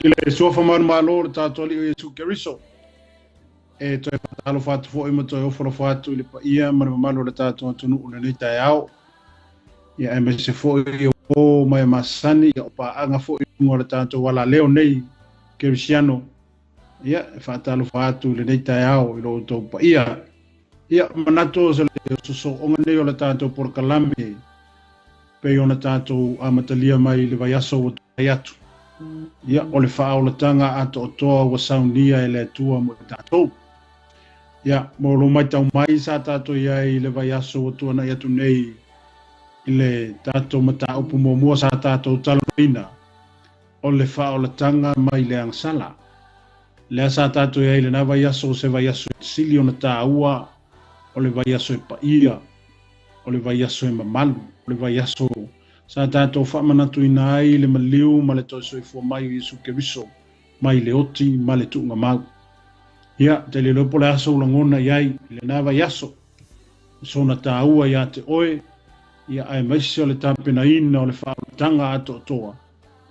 I le suafa manumalo o le tatou Alii o Iesu Keriso, e toe faatalofa atu foi ma toe ofo atu i le paia ma le mamalu o le tatou atunuu i lenei taeao. Ia aemaise foi o mai masani ia o paaga foi i luga o le tatou alaleo nei Kerisiano. Ia e faatalofa atu i lenei taeao i lo outou paia. Ia manatu o se sosooga nei o le tatou polokalame pei ona tatou amatalia mai i le vaiaso ua tuanai atu. Ia o le faaolataga atoatoa ua saunia e le Atua mo i tatou. Ia mo lo maitau mai sa tatou i ai i le vaiaso ua tuanai atu nei i le tatou mataupu muamua sa tatou talanoaina o le faaolataga mai le agasala. Lea sa tatou i ai i lena vaiaso o se vaiaso e sili ona taua, o le vaiaso e paia, o le vaiaso e mamalu, o le vaiaso sa tatou faamanatuina ai le maliu ma le toe soifua mai o Iesu Keriso mai le oti ma le tuugamau. Ia, te le iloa po o le aso ua lagona i ai i lena vaiaso, sona taua ia te oe, ia aemaise o le tapenaina o le faaolataga atoatoa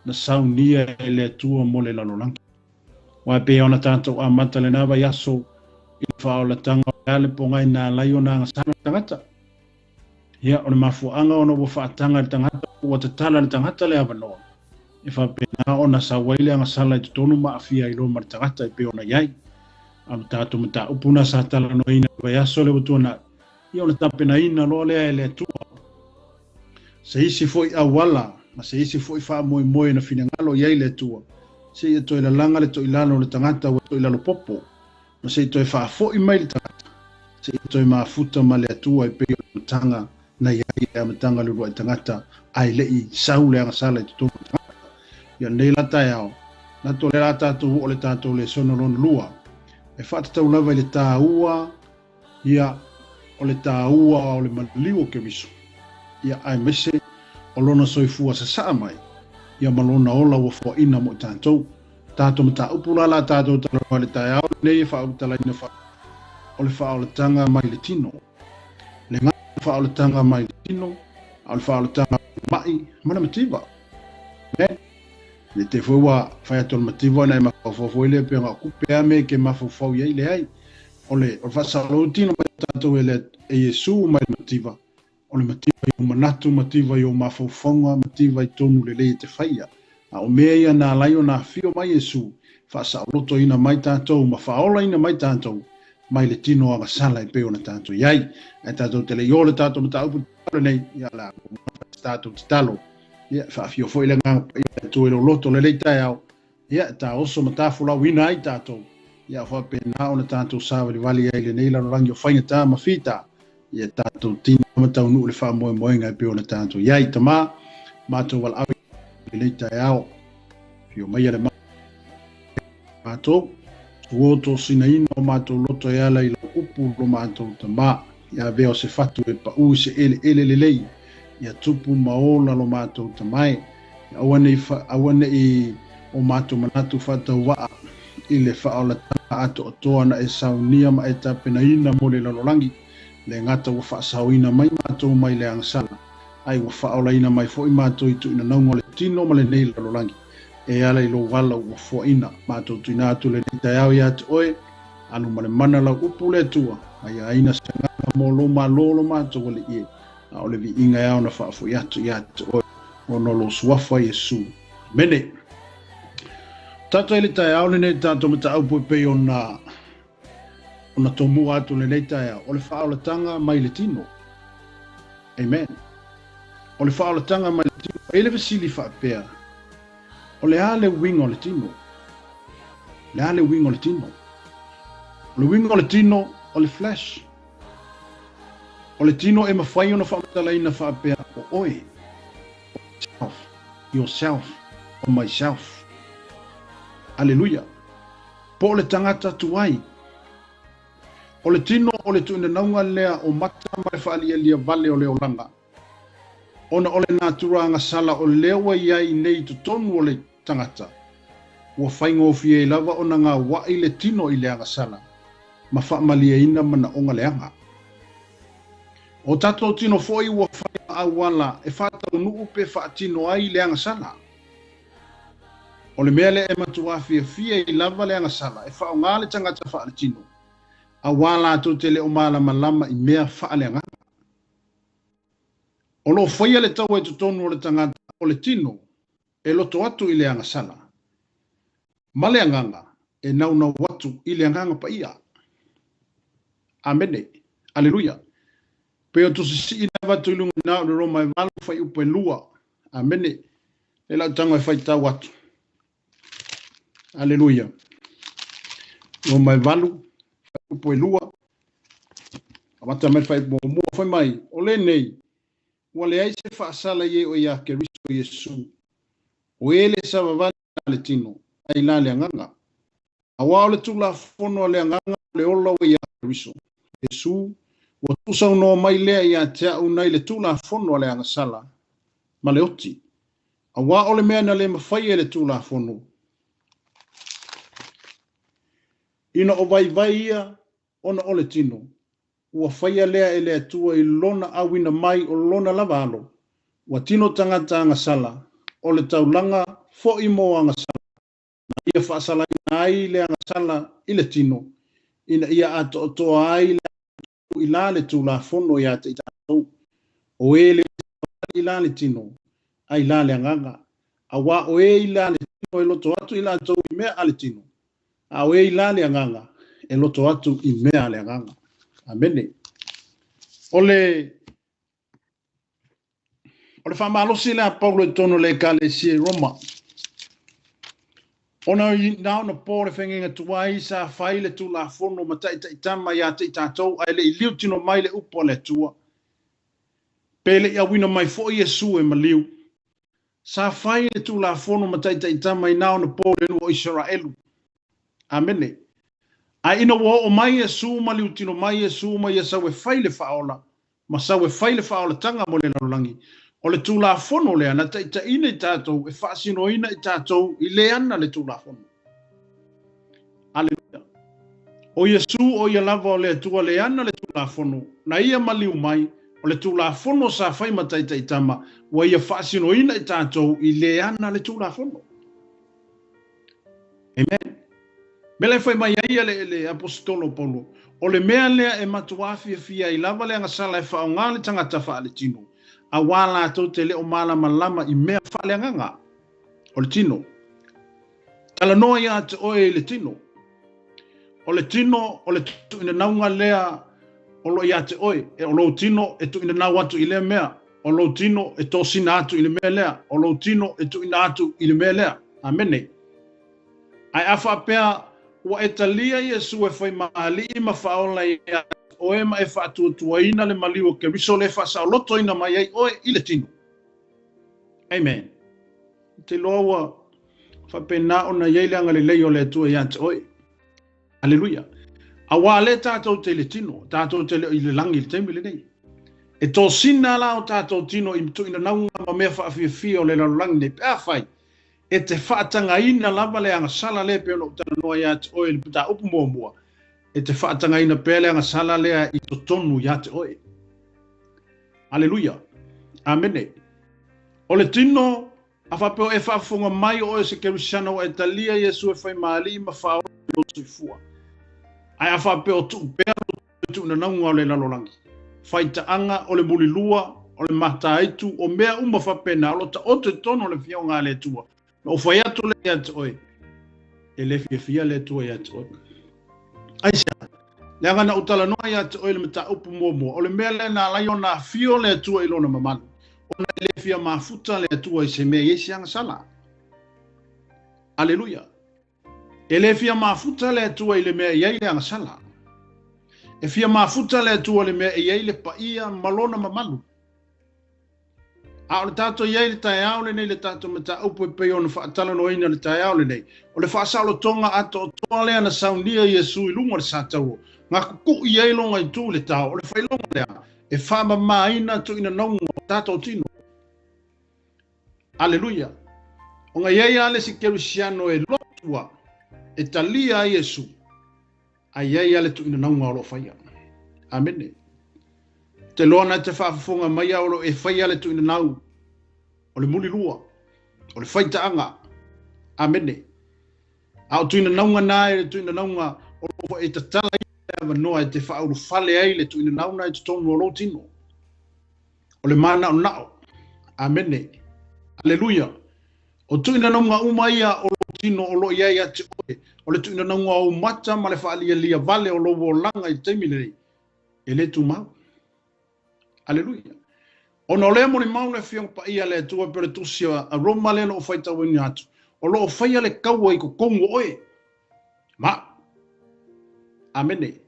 na saunia e le Atua mo le lalolagi. Aua e pei ona tatou amata lena vaiaso i le faaolataga o le a le pogai na alai ona agasala le tagata. Ia, o le mafuaaga ona ua faataga e le tagata, ua tatala e le tagata le avanoa e faapena ona sau ai le agasala i totonu ma aafia ai loa ma le tagata e pei ona i ai. A o le tatou mataupu na sa talanoaina i le vaiaso lea ua tuanai, ia o le tapenaina loa lea e le Atua se isi foi auala ma se isi foi faamoemoe na finagalo i ai le Atua, seia toe lalaga le toilalo o le tagata ua toilalo popo, ma se i toe faafoi mai le tagata, seia toe mafuta ma le Atua e pei o le amataga na i ai i le amataga o le uluai tagata ae le i sau le agasala i totonu o le tagata. Ia lenei la taeao, manatu o lea la tatou oo i le tatou lesona lona lua, e faatatau lava i le taua ia o le taua o le maliu o Keriso, ia aemaise o lona soifua sasaa mai, ia ma lona ola ua foaina mo i tatou. Tatou mataupu la la tatou talanoa i le taeao lenei e faaulutalaina fa o le faaolataga mai le tino. Le gata o le faaolataga mai le tino, a o le faaolataga mai ma le mativa. Amen. Le te foi ua fai atu o le mativa ona e mafaufau foi lea pe ona kupe a me ke mafaufau i ai leai. O le faasaolotino mai o tatou e le e Iesu mai le mativa, o le mativa i ou manatu, mativa i ou mafaufauga, mativa i tonu lelei e te faia. A o mea ia na ala ai ona afio mai Iesu, faasaolotoina mai tatou ma faaolaina mai tatou mai le tino agasala e pei ona tatou i ai. Ae tatou te le i o le tatou mataupu lenei, ia o le a tatou tatalo. Ia, faafio foi le Agaga Paia o le Atua i lou loto lenei taeao, Ia, e taoso ma tafolauina ai tatou, ia faapena ona tatou savalivali ai i lenei lalolagi o faigata ma fita, ia tatou tina ma taunuu le faamoemoega e pei ona tatou i ai. Tama, matou valaau i lenei taeao, afio maia le matou, ua tosinaina o matou loto e ala i lau upu lo matou tama, ia avea o se fatu e pau i se eleele lelei, ia tupu ma ola lo matou tamae, Aua ne i, aua ne i o matou manatu faatauvaa i le faaolataga atoatoa na e saunia ma e tapenaina mo le lalolagi, le gata ua faasaoina mai matou mai le agasala, ae ua faaolaina mai foi matou i tuuinanauga o le tino ma lenei lalolagi, e ala i lou ala ua foaina. Matou tuuina atu lenei taeao ia te oe, alu ma le mana lau upu le Atua, aiaina se agaga mo lou malo lo matou Alii e. A o le viiga e ao ona faafoi atu ia te oe ona o lou suafa Iesu. Amene. Tatou i le taeao lenei tatou mataupu e pei ona ona tomua atu lenei taeao, o le faaolataga mai le tino. Amen. O le faaolataga mai le tino. E le fesili faapea, o le a le uiga o le tino? Le a le uiga o le tino? O le uiga o le tino, o le flesh. O le tino e mafai ona faamatalaina faapea o oe, self, yourself, or myself. Aleluia! Po o le tagata tuai. O le tino o le tuuinanauga lea o mata ma le faalialia vale o le olaga, ona o le natura agasala o lea ua i ai nei i totonu o le tagata, ua faigofie ai lava ona gaua'i le tino i le agasala ma faamalieina manaoga leaga. O tatou tino foi ua fai ma auala e faataunuu pe faatino ai le agasala. O le mea lea e matuā fiafia ai lava le agasala e faaaoga le tagata faaletino, auā latou te le o malamalama i mea faaleagaga. O lo o faia le taua i totonu o le tagata o le tino e loto atu i le agasala, ma le agaga e naunau atu i le Agaga Paia. Amene. Aleluia. Pei o tusi sii na avatu i luga i na o le Roma e 8 fuaiupu e 2. Amene. Le lau tago e faitau atu. Aleluia. Roma e 8 fuaiupu e 2. Amata mai le fuaiupu muamua fai mai, o lenei, ua leai se faasala i e o iā Keriso Iesu, o e le savavali la le tino, ai la le agaga. Auā o le Tulafono a le Agaga o le ola ua iā Keriso, Iesu, ua tuusaunoa mai lea iā te a'u nai le Tulafono a le agasala ma le oti. Auā o le mea na le mafai e le Tulafono, ina o vaivai ia ona o le tino, ua faia lea e le Atua i Lona auina mai o Lona lava alo, ua tino tagata agasala, o le taulaga fo'i mo agasala, na ia faasalaina ai le agasala i le tino, ina ia atoatoa ai le atu i la le Tulafono iā te i tatou, o e le i la le tino, a i la le agaga, auā o e i la le tino e loto atu i latou i mea a le tino, A o e i la le agaga, e loto atu i mea a le agaga. Amene. O le O le faamalosi lea a Paulo i totonu o le Ekalesia i Roma. Ona na ona po le feagaiga tuai sa fai le Tulafono ma taitaitama iā te i tatou ae le i liutino mai le upu a le Atua. Pe le i auina mai foi Iesu e maliu. Sa fai le Tulafono ma taitaitama i na ona po le nuu o Isaraelu. Amene. Ae ina ua oo mai Iesu ma liutino mai Iesu ma ia sau e fai le faaola, ma sau e fai le faaolataga mo le lalolagi, o le Tulafono lea na taitaiina i tatou e faasinoina i tatou i le ana le Tulafono. Aleluia. O Iesu o ia lava o le Atua le ana le Tulafono, na ia maliu mai, o le Tulafono sa fai ma taitaitama, ua ia faasinoina i tatou i le ana le Tulafono. Amen. Mea la e fai mai ai le, le Aposetolo Paulo, o le mea lea e matuā fiafia ai lava le agasala e faaaoga le tagata faaletino, auā latou te le o malamalama i mea faaleagaga o le tino. Talanoa iā te oe i le tino. O le tino, o le tuuinanauga lea o lo o iā te oe. E o lou tino e tuuinanau atu i lea mea. O lou tino e tosina atu i le mea lea. O lou tino e tuuina atu i le mea lea. Amene. Ae a faapea ua e talia Iesu e fai ma Alii ma Faaola iā te oe ma e faatuatuaina le maliu o Keriso le faasaolotoina mai ai oe i le tino. Amen. Ou te iloa ua faapena ona i ai le agalelei o le Atua ia te oe. Aleluia. Auā lea tatou te i le tino, tatou te le i le lagi i le taimi lenei. E tosina la o tatou tino i tuuinanauga ma mea faafiafia o le lalolagi nei, pe afai e te faatagaina lava le agasala lea pei ona ou talanoa ia te oe i le mataupu muamua, e te faatagaina pea le agasala lea i totonu ia te oe. Aleluia. Amene. O le tino, a faapea o e faafofoga mai o oe se Kerisiano ua e talia Iesu e fai ma Alii ma Faaola i lou soifua. Ae a faapea o tuu pea lou tuunanauga o le lalolagi, faitaaga, o le mulilua, o le mataaitu, o mea uma faapena, o lo o taoto i totonu o le Afioga a le Atua, Na ou fai atu lea ia te oe, e le fiafia le Atua ia te oe. Aisea? Leaga na ou talanoa ia te oe i le mataupu muamua, o le mea lea na ala ai ona afio le Atua i lona mamalu, ona e le fia mafuta le Atua i se mea i ai se agasala. Aleluia! E le fia mafuta le Atua i le mea e i ai le agasala. E fia mafuta le Atua i le mea e i ai le paia ma lona mamalu. A o le tatou i ai i le taeao lenei, le tatou mataupu e pei ona faatalanoaina i le taeao lenei, o le faasaolotoga atoatoa lea na saunia Iesu i luga o le sataua, na kukuʻi ai lona itu i le tao, o le faailoga lea e faamamaina tuuinanauga o tatou tino. Aleluia! Ona e i ai lava le isi kerisiano e lotu e talia ai Iesu, A i ai lava le tuuinanauga o lo o faia. Amene. Te loa na te faafofoga mai au o lo o e faia le tuuinanau o le mulilua, o le faitaaga. Amene. A o tuinanauga na e le tuinanauga o lo o e tatala i le avanoa e te faaulufale ai le tuinanauna i totonu o lou tino. O le manaonao. Amene. Aleluia. O tuinanauga uma ia o lou tino o lo o i ai ia te oe, o le tuinanauga o ou mata ma le faalialia vale o lou olaga i le taimi lenei, e le tumau. Aleluia. Ona o lea molimau le Afioga Paia a le Atua pei o le Tusi a Roma lea na ou faitauina atu, o lo o faia le kaua i totonu o oe. Ma. Amene.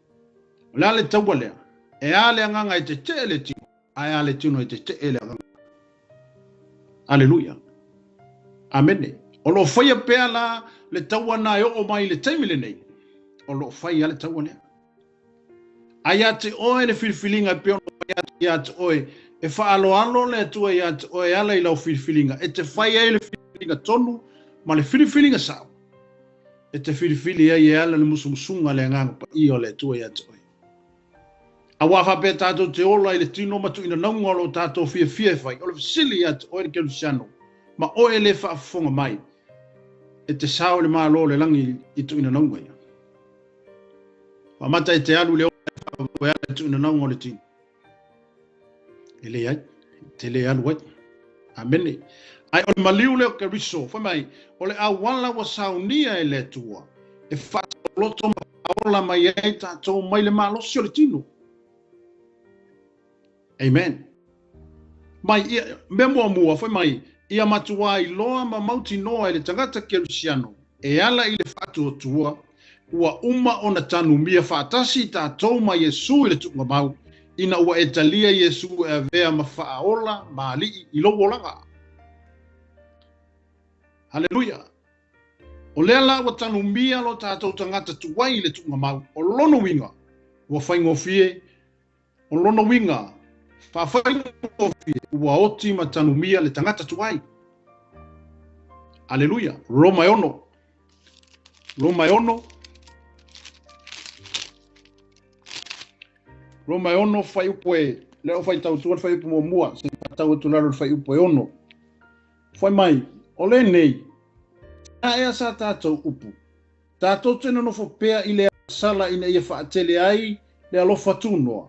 O le a le taua lea? E a le agaga e tetee le tino, ae a le tino e tetee le agaga. Aleluia. Amene. O lo o faia pea la le taua na e oo mai i le taimi lenei. O lo o faia le taua lea. A ia te oe le filifiliga e pei ona fai atu ia te oe, e faaaloalo le Atua ia te oe e ala i lau filifiliga, e te fai ai le filifiliga tonu ma le filifiliga sao, e te filifili ai e ala i le musumusuga a le Agaga Paia o le Atua ia te oe. Auā faapea tātou te ola i le tino ma tuuinanauga o lo tātou fiafia e fai, o le fesili ia te oe le Kerisiano, ma oe e le faafofoga mai, e te sao i le Malo o le Lagi i tuuinanauga ia. Faamata e te alu i le ola e faavavau e ala i tuuinanauga o le tino. E leai, te le alu ai. Amene. Ae o le maliu lea o Keriso, fai mai, o le auala ua saunia e le Atua, e faasaoloto ma faaola mai ai tatou mai le malosi o le tino. Amen. Mai, ia, mea muamua, fai mai, ia matuā iloa ma mautinoa e le tagata Kerisiano, e ala i le faatuatua, ua uma ona tanumia faatasi tatou ma Iesu i le tuugamau, ina ua e talia Iesu e avea ma faaola ma alii i lou olaga. Haleluia! O lea la ua tanumia lo tatou tagata tuai i le tuugamau, o lona uiga, ua faigofie O lona uiga, faafaigofie ua oti ma tanumia le tagata tuai. Aleluia. Roma e ono. Roma e ono. Roma e ono fuaiupu e, lea o faitau tua le fuaiupu muamua, se i faatau atu lalo le fuaiupu e ono. Fai mai, o lenei, a ea sa tātou upu, Tātou te nonofo pea i le agasala ina ia faatele ai le alofa tunoa.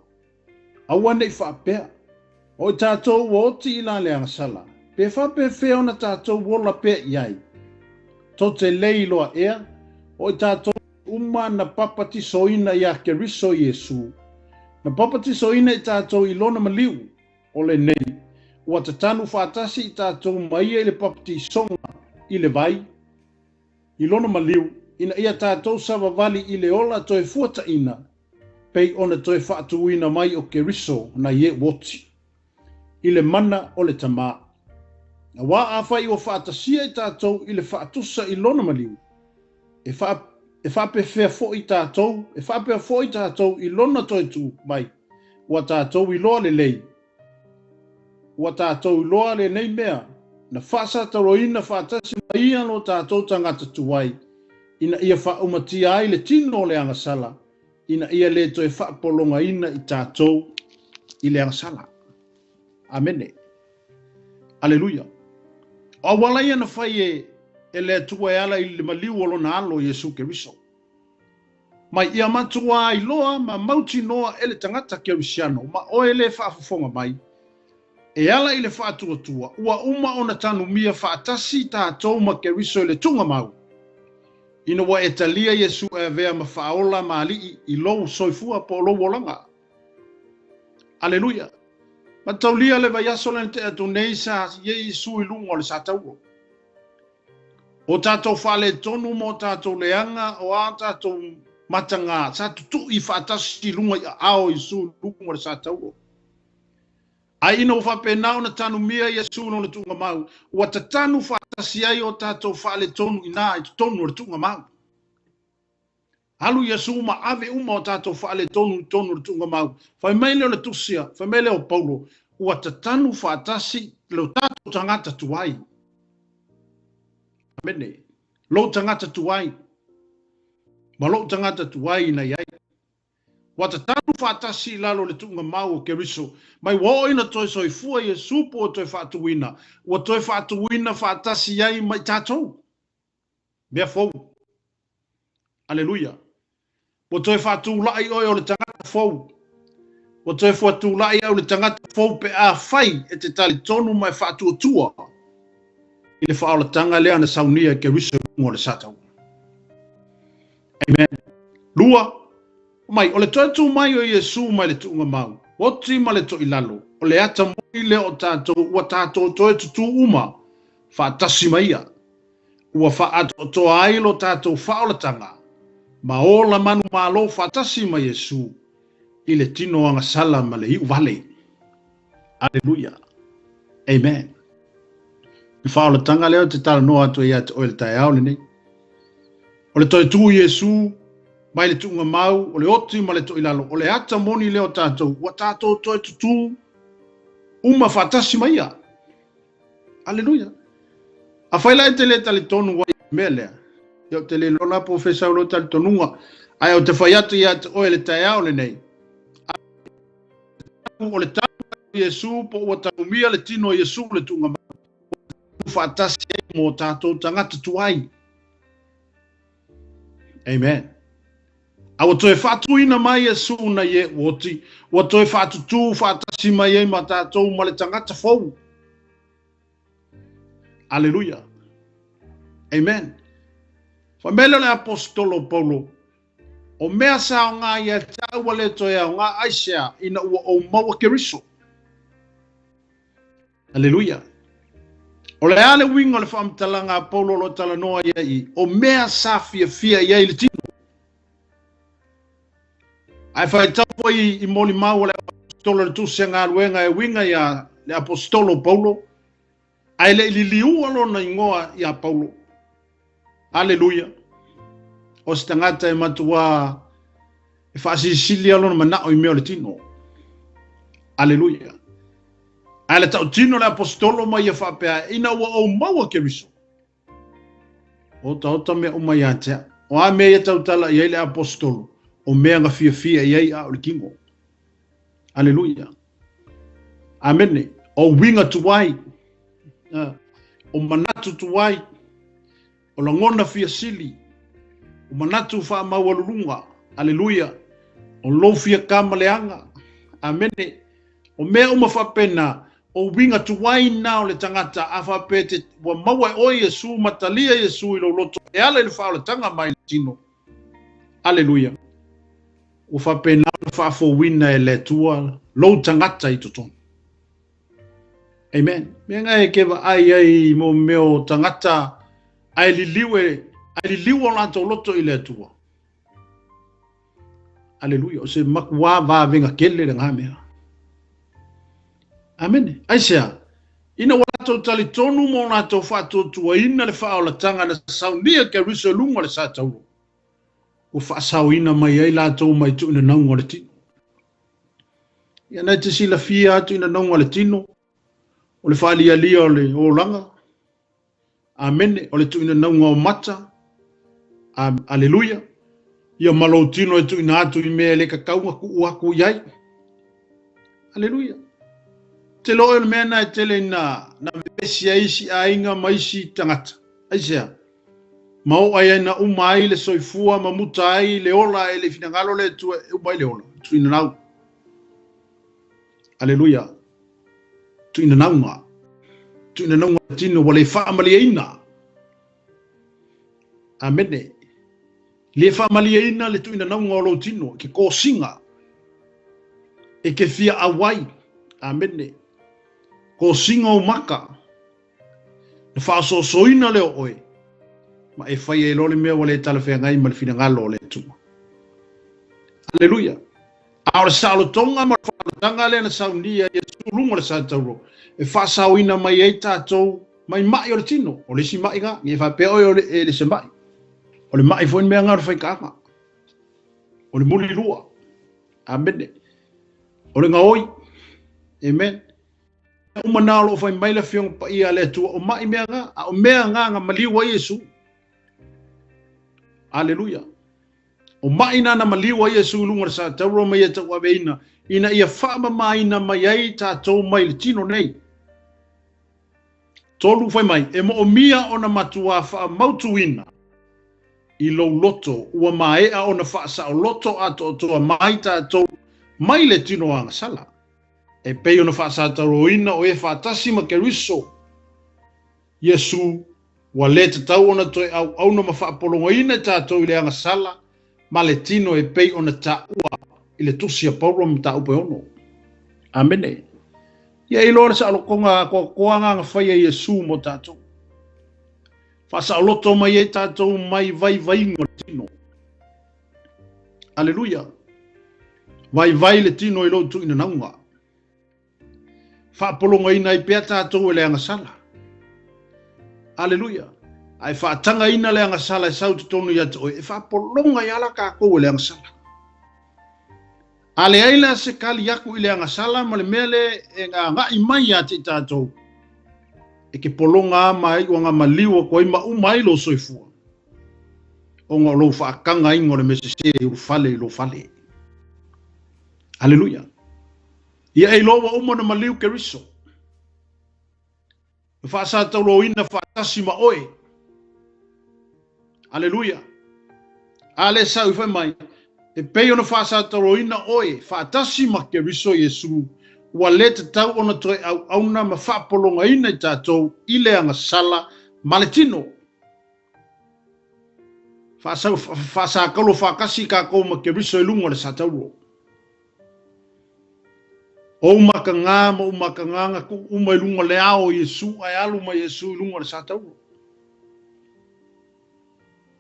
Aua ne i faapea, O i tātou ua oti i la le agasala, pe faapefea ona tātou ola pea i ai? Tou te lei loa ea, o i tātou uma na papatisoina iā Keriso Iesu, na papatisoina i tātou i Lona maliu, o lenei, ua tatanu faatasi i tātou ma Ia i le papatisoga i le vai? I lona maliu, ina ia tātou savavali i le ola toe fuataina, pei ona toe faatuina mai o Keriso nai e oti, i le mana o le Tamā. Auā afai ua faatasia i tātou i le faatusa i lona maliu, e wha, e faapefea foʻi tātou, e faapea foʻi tātou i lona toe tū mai, ua tātou iloa lelei, Ua tātou iloa lenei mea, na faasataroina faatasi ma ia lo tātou tagata tuai, ina ia faaumatia ai le tino o le agasala, ina ia le toe faapologaina i tātou i le agasala. Amene. Aleluia. O auala ia na fai e, e le Atua e ala i le maliu o lona alo Iesu Keriso. Mai ia matuā iloa ma mautinoa e le tagata Kerisiano ma oe le faafofoga mai, e ala i le faatuatua, ua uma ona tanumia faatasi tatou ma Keriso i le tuugamau, ina ua e talia Iesu e avea ma faaola ma alii i lou soifua po o lou olaga. Aleluia! Mataulia le vaiaso lea na tea atu nei sa i ai Iesu i luga o le satauro. O tātou faaletonu ma o tātou leaga, o ā tātou matagā, sa tutuʻi faatasi i luga i aao o Iesu i luga o le satauro. Ae ina ua faapena ona tanumia Iesu i lona tuugamau, ua tatanu faatasi ai o tātou faaletonu inā i totonu o le tuugamau. Alu Iesu ma ave uma o tātou faaletonu i totonu o le tuugamau. Fai mai lea o le Tusi a, fai mai lea o Paulo, ua tatanu faatasi lo tātou tagata tuai. Amene. Lou tagata tuai. Ma lou tagata tuai ina iai. Ua tatanu faatasi i lalo o le tuugamau o Keriso, mai ua oo ina toe soifua Iesu po ua toe faatuina, ua toe faatuina faatasi ai ma i tātou. Mea fou. Aleluia. Ua toe faatulai oe o le tagata fou. Ua toe fuatulai au le tagata fou pe afai e te talitonu ma e faatuatua i le faaolataga lea na saunia e Keriso i luga o le sa taua. Amen. Lua, mai, o le toe tu mai o Iesu mai le tuuga mau, oti ma le toilalo, o le ata moni lea o tatou ua tatou toe tutū uma faatasi ma ia. Ua faaatoatoa ai lo tatou faaolataga ma ola manumalo faatasi ma Iesu i le tino agasala ma le iu vale. Aleluia. Amen. Le faaolataga lea ou te talanoa atu ai ia te oe i le taeao lenei. O le toe tu i Iesu mai le tuuga mau, o le oti ma le toilalo, o le ata moni lea o tatou, ua tatou toe tutū uma faatasi ma ia. Aleluia. Afai la e te le talitonu ai i le mea lea, ia ou te le iloa la po o fea sau lou talitonuga, ae ou te fai atu ia te oe i le taeao lenei, o le tau o Iesu po ua tanumia le tino o Iesu i le tuuga mai, ua faatasi ai mo tatou tagata tuai. Amen. A ua toe faatuina mai Iesu nai e ua oti, ua toe faatutū faatasi mai ai ma tatou ma le tagata fou. Aleluia. Amen. Fai mai lea o le aposetolo o Paulo, O mea sa aoga ia te au ua le toe aoga aisea ina ua ou maua Keriso. Aleluia. O le a le uiga o le faamatalaga a Paulo o lo o talanoa ai i o mea sa fiafia i ai le tino? Ae faitau foi i molimau a le aposetolo i le Tusi a Galuega e uiga ia le aposetolo Paulo, ae le i liliua lona igoa ia Paulo. Aleluia. O se tagata e matuā e faasilisili lava lona manao i mea o le tino. Aleluia. Ae le tautino le aposetolo ma ia faapea, ina ua ou maua Keriso, otaota mea uma ia te au. O a mea ia tautala i ai le aposetolo, o mea na fiafia i ai a o le tino. Aleluia. Amene. O uiga tuai, o manatu tuai, o lagona fia sili, o manatu faamaualuluga, aleluia, o lou fia kama leaga, amene. O mea uma faapena, o uiga tuai na o le tagata, a faapea te, ua maua e oe Iesu ma talia Iesu i lou loto e ala i le faaolataga mai le tino. Aleluia. Ua faapena ona faafouina e le Atua lou tagata i totonu. Amen. Mea nga e ke vaai ai mo mea o tagata ae liliu e ae liliu o latou loto i le Atua. Aleluia. O se makuā vavega kele le ngā mea. Amene. Aisea, ina ua latou talitonu ma o latou faatuatuaina le faaolataga na saunia Keriso i luga o le sa tauro, ua faasaoina mai ai latou mai tuuinanauga o le tino. Ia na e te silafia atu i nanauga o le tino, o le faalialia o le olaga, Amene, o le tuuinanauga o mata, Aleluia, ia ma lou tino e tuuina atu i mea e le tatau ona tuu atu i ai. Aleluia. Te loa o le mea na e tele ina na vevesi ai isi aiga ma isi tagata. Aisea? Ma oo ai ai na uma ai le soifua ma muta ai le ola e le finagalo le Atua e uma ai le ola. Tuuinanau. Aleluia. Tuuinanauga. Tuuinanauga o le tino ua le faamalieina. Amene. Le faamalieina le tuuinanauga o lou tino i ke kosiga e ke fia auai. Amene. Kosiga o maka. Na faaosoosoina lea o oe, ma e fai ai loa le mea ua le talafeagai ma le finagalo o le Atua. Aleluia! A o le saolotoga ma le faaolataga lea na saunia i Iesu luga o le sa tauro, e faasaoina mai ai tatou mai ma'i o le tino. O le isi ma'i lena, ne i faapea oe o le, e le se ma'i. O le ma'i foi le mea lena o le faikaaga. O le mulilua. Amene. O le gaoi. Amen. Uma na o lo o fai mai le Afioga Paia a le Atua, o ma'i mea nga, a o mea nga na maliu ai Iesu. Aleluia. O ma'i na na maliu ai Iesu i luga o le sa tauro ma ia tauaveina, ina ia faamamaina mai ai tatou mai le tino nei. Tolu fai mai, e moomia ona matuā faamautuina. i lou loto ua maea ona faasaoloto atoatoa mai tatou mai le tino agasala, e pei ona faasatauroina o e faatasi ma Keriso Iesu, ua lē tatau ona toe auauna ma faapologaina i tatou i le agasala ma le tino e pei ona taua i le tusi a Paulo mataupu e 6. Amene. Ia iloa le saolotoga atoatoa agaga faia Iesu mo tatou. Faasaoloto mai ai tatou mai vaivaiga o le tino. Aleluia. Vaivai le tino i lou tuuinanauga. Faapologaina ai pea tatou e le agasala. Aleluia. Ae faatagaina le agasala e sau totonu ia te oe, e faapologa ai ala tatou e le agasala. A leai la se kali aku i le agasala ma le mea le e agai mai ia te i tatou, e ke pologa a mai ua nga maliu atu ai ma uma ai lou soifua, ona o lou faatagaina o le mea sese e ulufale i lou fale. Aleluia. Ia e iloa ua uma ona maliu Keriso, e faasatauloina faatasi ma oe. Aleluia. A le sau i fai mai, e pei ona faasatauloina oe faatasi ma Keriso Iesu, ua lē tatau ona toe auauna ma faapologaina i tatou i le agasala ma le tino. Faasau, faasakaulo faatasi tatou ma Keriso i luga o le sataulo. O ou makagā ma ou makagā na tuu uma i luga o le ao o Iesu, ae alu ma Iesu i luga o le sataulo.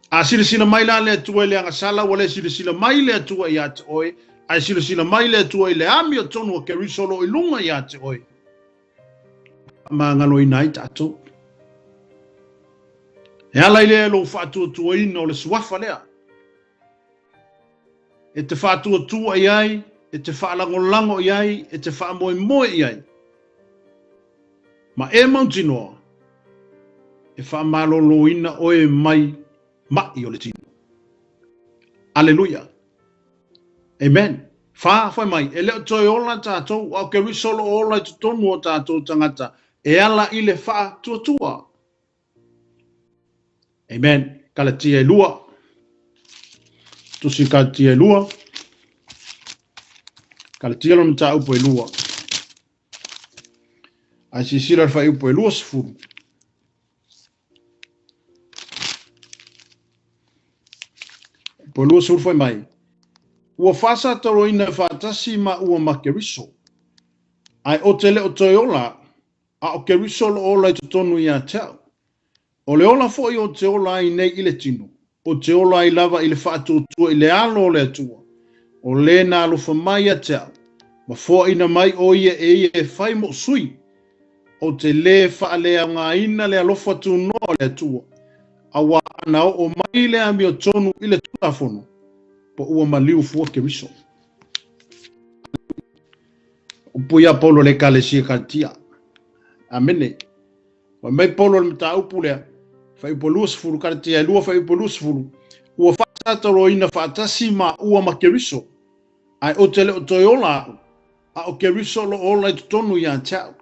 A silasila mai la le Atua i le agasala, ua le silasila mai le Atua ia te oe, ae silasila mai le Atua i le amiotonu o Keriso o lo o i luga ia te oe. Faamagaloina ai tatou. E ala i lea lou faatuatuaina o le suafa lea, e te faatuatua i ai, e te faalagolago i ai, e te faamoemoe i ai, ma e mautinoa, e faamaloloina oe mai ma'i o le tino. Aleluia. Amen. Whā, whai mai, e le o toe ola tatou, a o Keriso o lo o ola i totonu o tatou tagata, e ala i le faatuatua. Amen. Kalatia e 2. Tusi Kalatia e 2. Kalatia lona mataupu e 2. Ae silasila le fuaiupu e 20. Po 20 fai mai, ua faasataloina faatasi ma ua ma Keriso, ae o te le o toe ola, a o Keriso o lo o ola i totonu ia te au. O le ola foi o te ola ai nei i le tino, o te ola ai lava i le faatuatua i le alo o le Atua, o le na alofa mai ia te au, ma foaina mai o ia e ia e fai moʻu sui. O te lē faaleaogaina le alofa tunoa o le Atua, auā ana oo mai le amiotonu i le Tulafono, po ua maliu fua Keriso. Upu ia Paulo le Ekalesia Karatia. Amene. Fai mai Paulo le mataupu lea, fuaiupu 20, Karatia e 2, fuaiupu 20, ua faasataloina faatasi ma ua ma Keriso, ae ou te le o toe ola a'u, a o Keriso o lo o ola i totonu ia te a'u.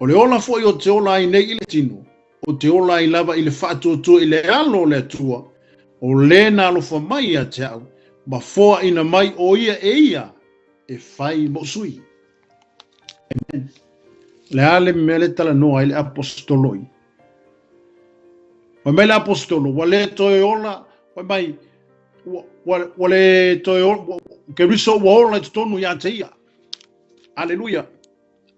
O le ola foi o te ola ai nei i le tino, o te ola ai lava i le faatuatua i le alo o le Atua, o le na alofa mai ia te a'u, ma foaina mai o ia e ia e fai moʻu sui. Amen. O le a le mea le talanoa ai le aposetolo i? Fai mai le aposetolo, ua le toe ola, fai mai, ua, ua, ua le toe ola, Keriso ua ola i totonu ia te ia. Aleluia.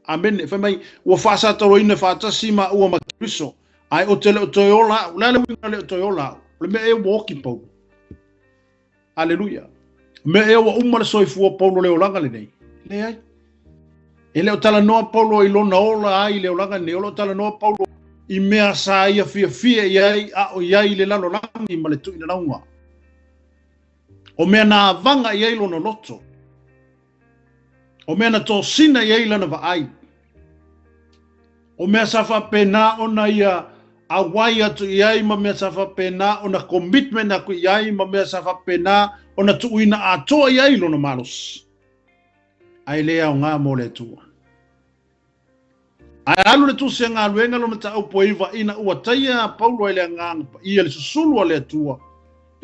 Amene. Fai mai, ua faasataloina faatasi ma ua ma Keriso, ae o te le o toe ola a'u. O le a le uiga le o toe ola a'u? O le mea e ua oki Paulo. Aleluia. Mea ea ua uma le soifua o Paulo le olaga lenei? Leai. E le o talanoa Paulo i lona ola ai i le olaga lenei, o lo o talanoa Paulo i mea sa ia fiafia i ai a o i ai i le lalolagi ma le tuuinanauga. O mea na avaga i ai lona loto. O mea na tosina i ai lana vaai. O mea sa faapena ona ia auai atu i ai ma mea sa faapena ona commitment aku i ai ma mea sa faapena ona tuuina atoa i ai lona malosi. Ae le aoga mo le Atua. Ae alu le tusi a galuega lona mataupu e 9 ina ua taia a Paulo e le Agaga Paia le susulu a le Atua.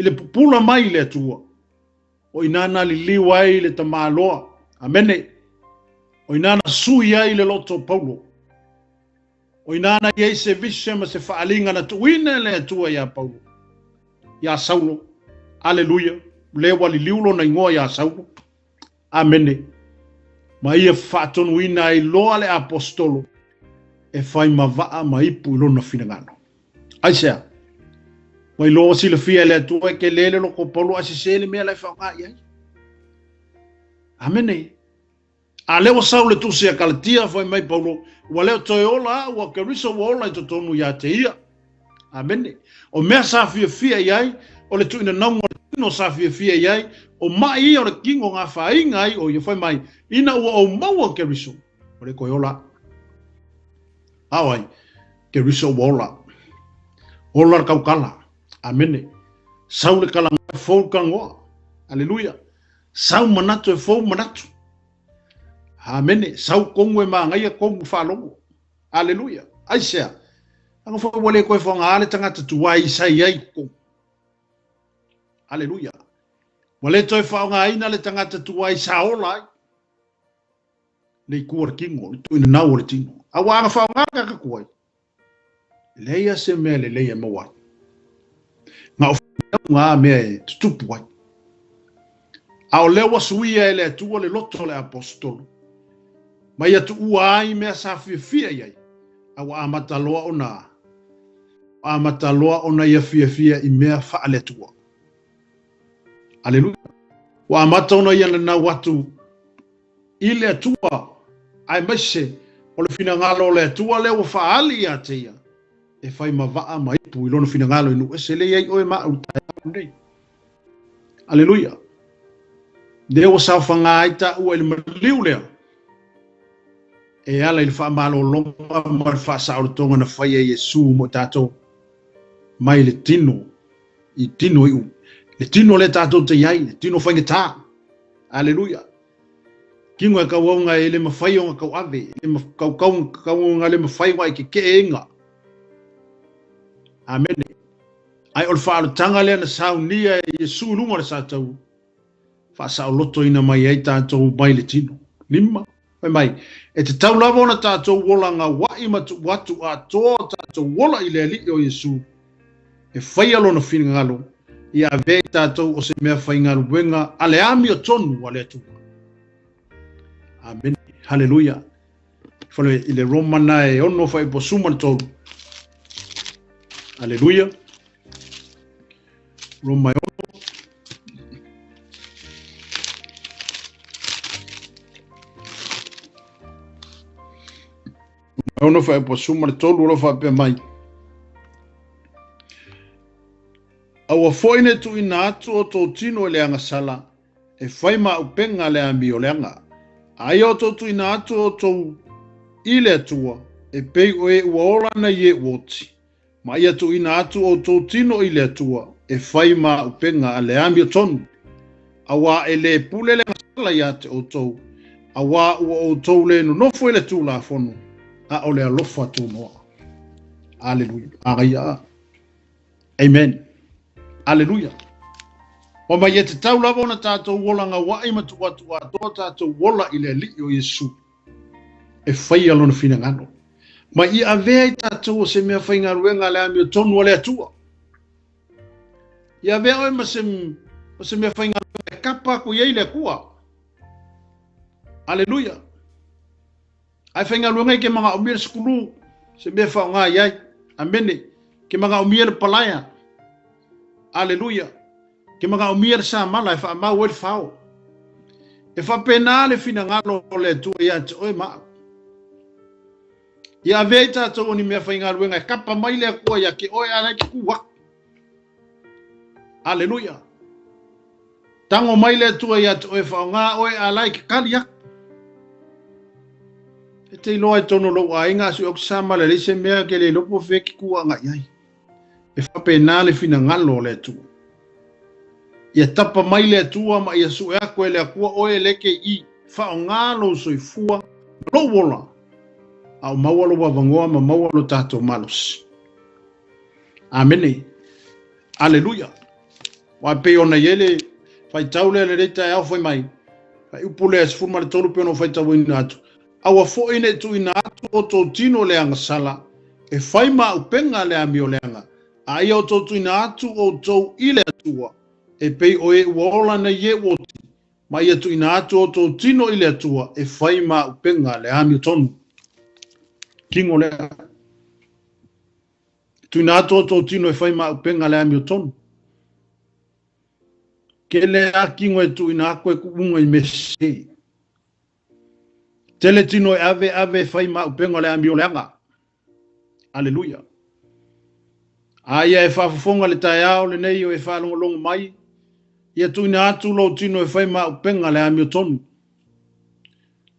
I le pupula mai i le Atua, o ina na liliu ai le tamaloa. Amene. O ina na sui ai le loto o Paulo. O ina na i ai se vision ma se faaaliga na tuuina e le Atua iā Paulo, iā Saulo. Aleluia. Lea ua liliu lona igoa iā Saulo. Amene. Ma ia faatonuina ai loa le Aposetolo e fai ma vaa ma ipu i lona finagalo. Aisea? Ua iloa ua silafia e le Atua e tele le loto o Paulo ae sese le mea la e faaaoga i ai. Amene. A lea ua sau le tusi a Kalatia, fai mai Paulo, ua le o toe ola au, a Keriso ua ola i totonu iā te ia. Amene. O mea sa fiafia i ai, o le tuuinanauga o le tino sa fiafia i ai, o maʻi ia o le kino ngā whāinga ai o ia fai mai, ina ua ou maua Keriso, ua le koe ola. A o ai? Keriso ua ola. Ola le kaukala. Amene. Sau le kalagoa e fou le kalagoa. Aleluia. Sau manatu e fou manatu. Amene. Sau kogu e māngaia kogu faalogo. Aleluia. Aisea? Leaga foi ua le toe faogaā le tagata tuai sa i ai i totonu. Aleluia. Ua le toe faogaina le tagata tuai sa ola ai. Le itu o le tino, le tuuinanau o le tino. A ua aga faoga le tagata tuai. E leai lava se mea lelei e maua ai. Na o faamauga a mea e tutupu ai. A o lea ua suia e le Atua le loto o le Aposetolo, ma ia tuua ai mea sa fiafia i ai, a ua amata loa ona, ua amata loa ona ia fiafia i mea faale-Atua. Aleluia. Ua amata ona ia nanau atu i le Atua, aemaise o le finagalo o le Atua lea ua faaali ia te ia, e fai ma vaa ma ipu i lona finagalo i nuu ese, lea i ai oe ma au i le taeao lenei. Aleluia. Lea ua saofaga ai taua i le maliu lea, e ala i le faamalologa ma le faasaolotoga na faia e Iesu mo i tatou, mai le tino i tino iu. Le tino lea tatou te i ai, le tino faigata. Aleluia. Tino e kauaunga e le mawhai o nga kauave, e le kauaunga le mawhai o ai ke keenga. Amene. Ai o le whaalotanga lea na saunia e Iesu i lunga o le sātau, whaasaolotoina mai ai tātou mai le tino. Lima, fai mai, e tatau lava ona tātou ola ngauaʻi ma tuʻu atu atoa o tātou ola i le Alii o Iesu, e faia lona finagalo, ia avea i tātou o se mea faigaluega a le amiotonu a le Atua. Amene. Haleluia. Fale i le Romana e ono fuaiupu 13. Aleluia. Roma e ono. Roma e ono fuaiupu 13 o lo o faapea mai. Aua foi ne tuuina atu outou tino i le agasala, e fai ma upega le amioleaga. A ia outou tuuina atu outou i le Atua, e pei o e ua ola nei e ua oti, ma ia tuuina atu outou tino i le Atua, e fai ma upega a le amiotonu. Auā e lē pule le agasala iā te outou, auā ua outou lē nonofo i le Tulafono, a o le alofa tunoa. Aleluia. Agaia. Amen. Aleluia. Ua mai e tatau lava ona tātou ola ngauaʻi ma tuu atu atoa tātou ola i le Alii o Iesu e faia lona finagalo. Ma i avea i tātou o se mea faigaluega a le amiotonu a le Atua. I avea oe ma se, ma se mea faigaluega e kapa aku i ai le Atua. Aleluia. Ae faigaluega i ke manaʻomia le sukulu, se mea e faaaoga i ai. Amene. Ke manaʻomia le palaea. Aleluia. Ke manaʻomia le samala e faamau ai le fao. E faapena le finagalo o le Atua iā te oe ma au. Ia avea i tātou o ni mea faigaluega e kapa mai le Atua iā ke oe a lai ke kū aku. Aleluia. Tango mai le Atua iā te oe whaonga oe a lai ke kali aku. E te iloa i tonu lou aiga asu au sa mala le se mea ke le lopo fe ke kua ngai ai. E faapena le finagalo o le Atua. Ia tapa mai le Atua ma ia sue aku e le Atua oe le ke i whaonga lou soifua ma lou ola a o maua lou avanoa ma maua lo tatou malosi. Amene. Aleluia. Aua e pei ona i ai le faitau lea i lenei taeao fai mai, Faaiupu lea 13 pei ona ou faitauina atu, Aua foi ne i tuuina atu outou tino i le agasala, e fai ma auupega le amioleaga, a ia outou tuuina atu outou i le Atua, e pei o e ua ola nei e ua oti, ma ia tuuina atu outou tino i le Atua, e fai ma auupega le amiotonu. Tino lea. Tuuina atu outou tino e fai ma auupega le amiotonu. Tele a tino e tuuina atu e kuuga i mea sese. Tele tino e ave ave e fai ma auupega le amioleaga. Aleluia. A ia e faafofoga le taeao lenei o e faalogologo mai, ia tuuina atu lou tino e fai ma auupega le amiotonu.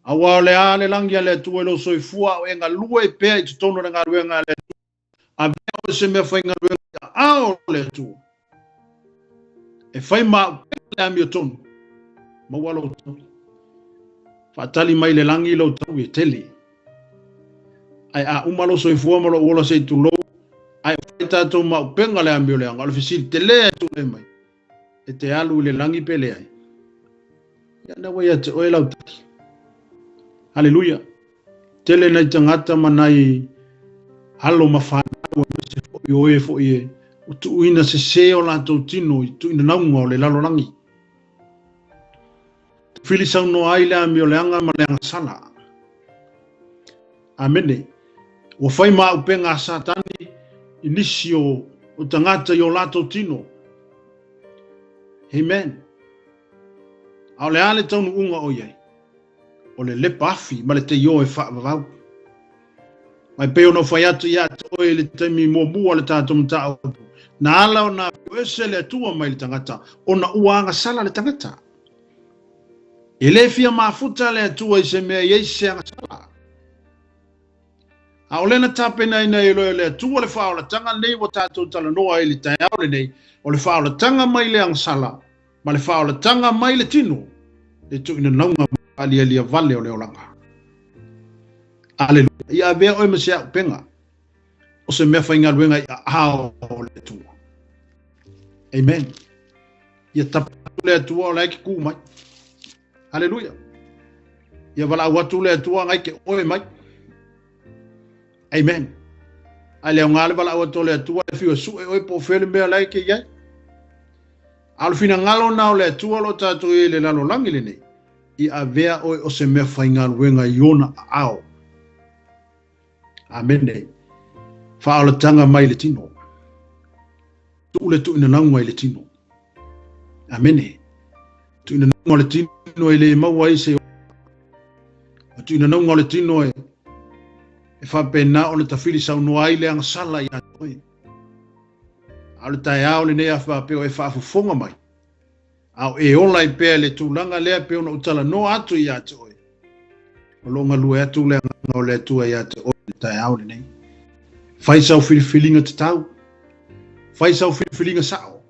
Aua o le a le lagi a le Atua i lou soifua a o e galue pea i totonu o le galuega a le Atua, avea oe se mea faigaluega i aao o le Atua, e fai ma auupega le amiotonu, maua lou taui. Faatali mai le lagi lou taui e tele. Ae a uma lou soifua ma lou ola se i tulou, ae o fai tatou ma auupega le amioleaga, o le fesili tele e tulai mai, e te alu i le lagi pe leai? Ia na ua ia te oe lau tali. Haleluia. Tele nai tagata ma nai alo ma fanau aemaise foi o e foi e ua tuuina sesē o latou tino i tuuinanauga o le lalolagi. Fili saunoa ai le amioleaga ma le agasala. Amene. Ua fai ma auupega a Satani i nisi o, o tagata i o latou tino. Amen. A o le a le taunuuga o i ai? O le lepa afi ma le teio e faavavau. Mai pei ona ou fai atu ia te oe i le taimi muamua o le tatou mataupu, na ala ona afio ese le Atua mai le tagata, ona ua agasala le tagata. E le fia mafuta le Atua i se mea e i ai se agasala. A o lea na tapenaina ai loa e le Atua le faaolataga lenei ua tatou talanoa ai i le taeao lenei, o le faaolataga mai le agasala ma le faaolataga mai le tino, le tuuinanauga ma le faalialia vale o le olaga. Aleluia. Ia avea oe ma se auupega o se mea faigaluega i aao o le Atua. Amen. Ia tapa atu le Atua o la e ke kū mai. Haleluia. Ia valaau atu le Atua ngai ke oe mai. Amen. Ai le aoga le valaau atu o le Atua e fiu e sue oe po o fea le mea la e ke i ai. A o le finagalo na o le Atua o lo o tatou i ai i le lalolagi lenei, ia avea oe o se mea faigaluega i ona aao. Amene. Faaolataga mai le tino. Tuu le tuuinanauga i le tino. Amene. Tuuinanauga o le tino e le maua ai se o tuuinanauga o le tino e e faapena ona tafili saunoa ai le agasala ia te oe. A o le taeao lenei a faapea o e faafofoga mai, a o e ola ai pea i le tulaga lea pei ona ou talanoa atu ia te oe, o lo o galue atu le Agaga o le Atua ia te oe i le taeao lenei. Fai sau filifiliga tatau. Fai sau filifiliga sao.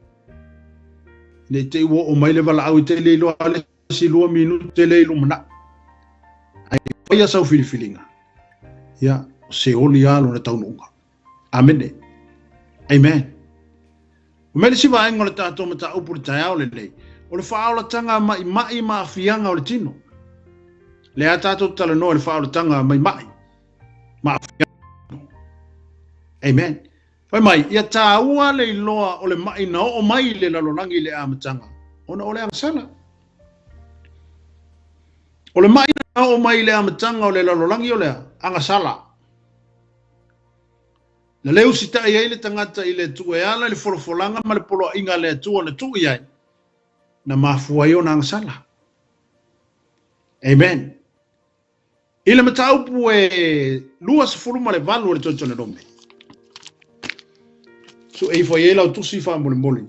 Ne i te i ua oo mai le valaau i te le iloa le isi 2 minute lea i lumanai. Ae faia sau filifiliga, ia, o se oli lava lona taunuuga. Amene. Amen. O mea le isi vaega o le tatou mataupu i le taeao lenei, o le faaolataga maimai ma aafiaga o le tino. Lea tatou te talanoa i le faaolataga maimai ma aafiaga o le tino. Amen. Fai mai, ia taua le iloa o le mai na oo mai i le lalolagi i le amataga, ona o le agasala. O le mai na oo mai i le amataga o le lalolagi o le a? Agasala. Na le usitai ai le tagata i le Atua e ala i le folafolaga ma le poloaiga a le Atua na tuu i ai, na mafua ai ona agasala. Amen. I le mataupu e 28 o le Deuteronome, sue ifo i ai lau tusi faamolemole.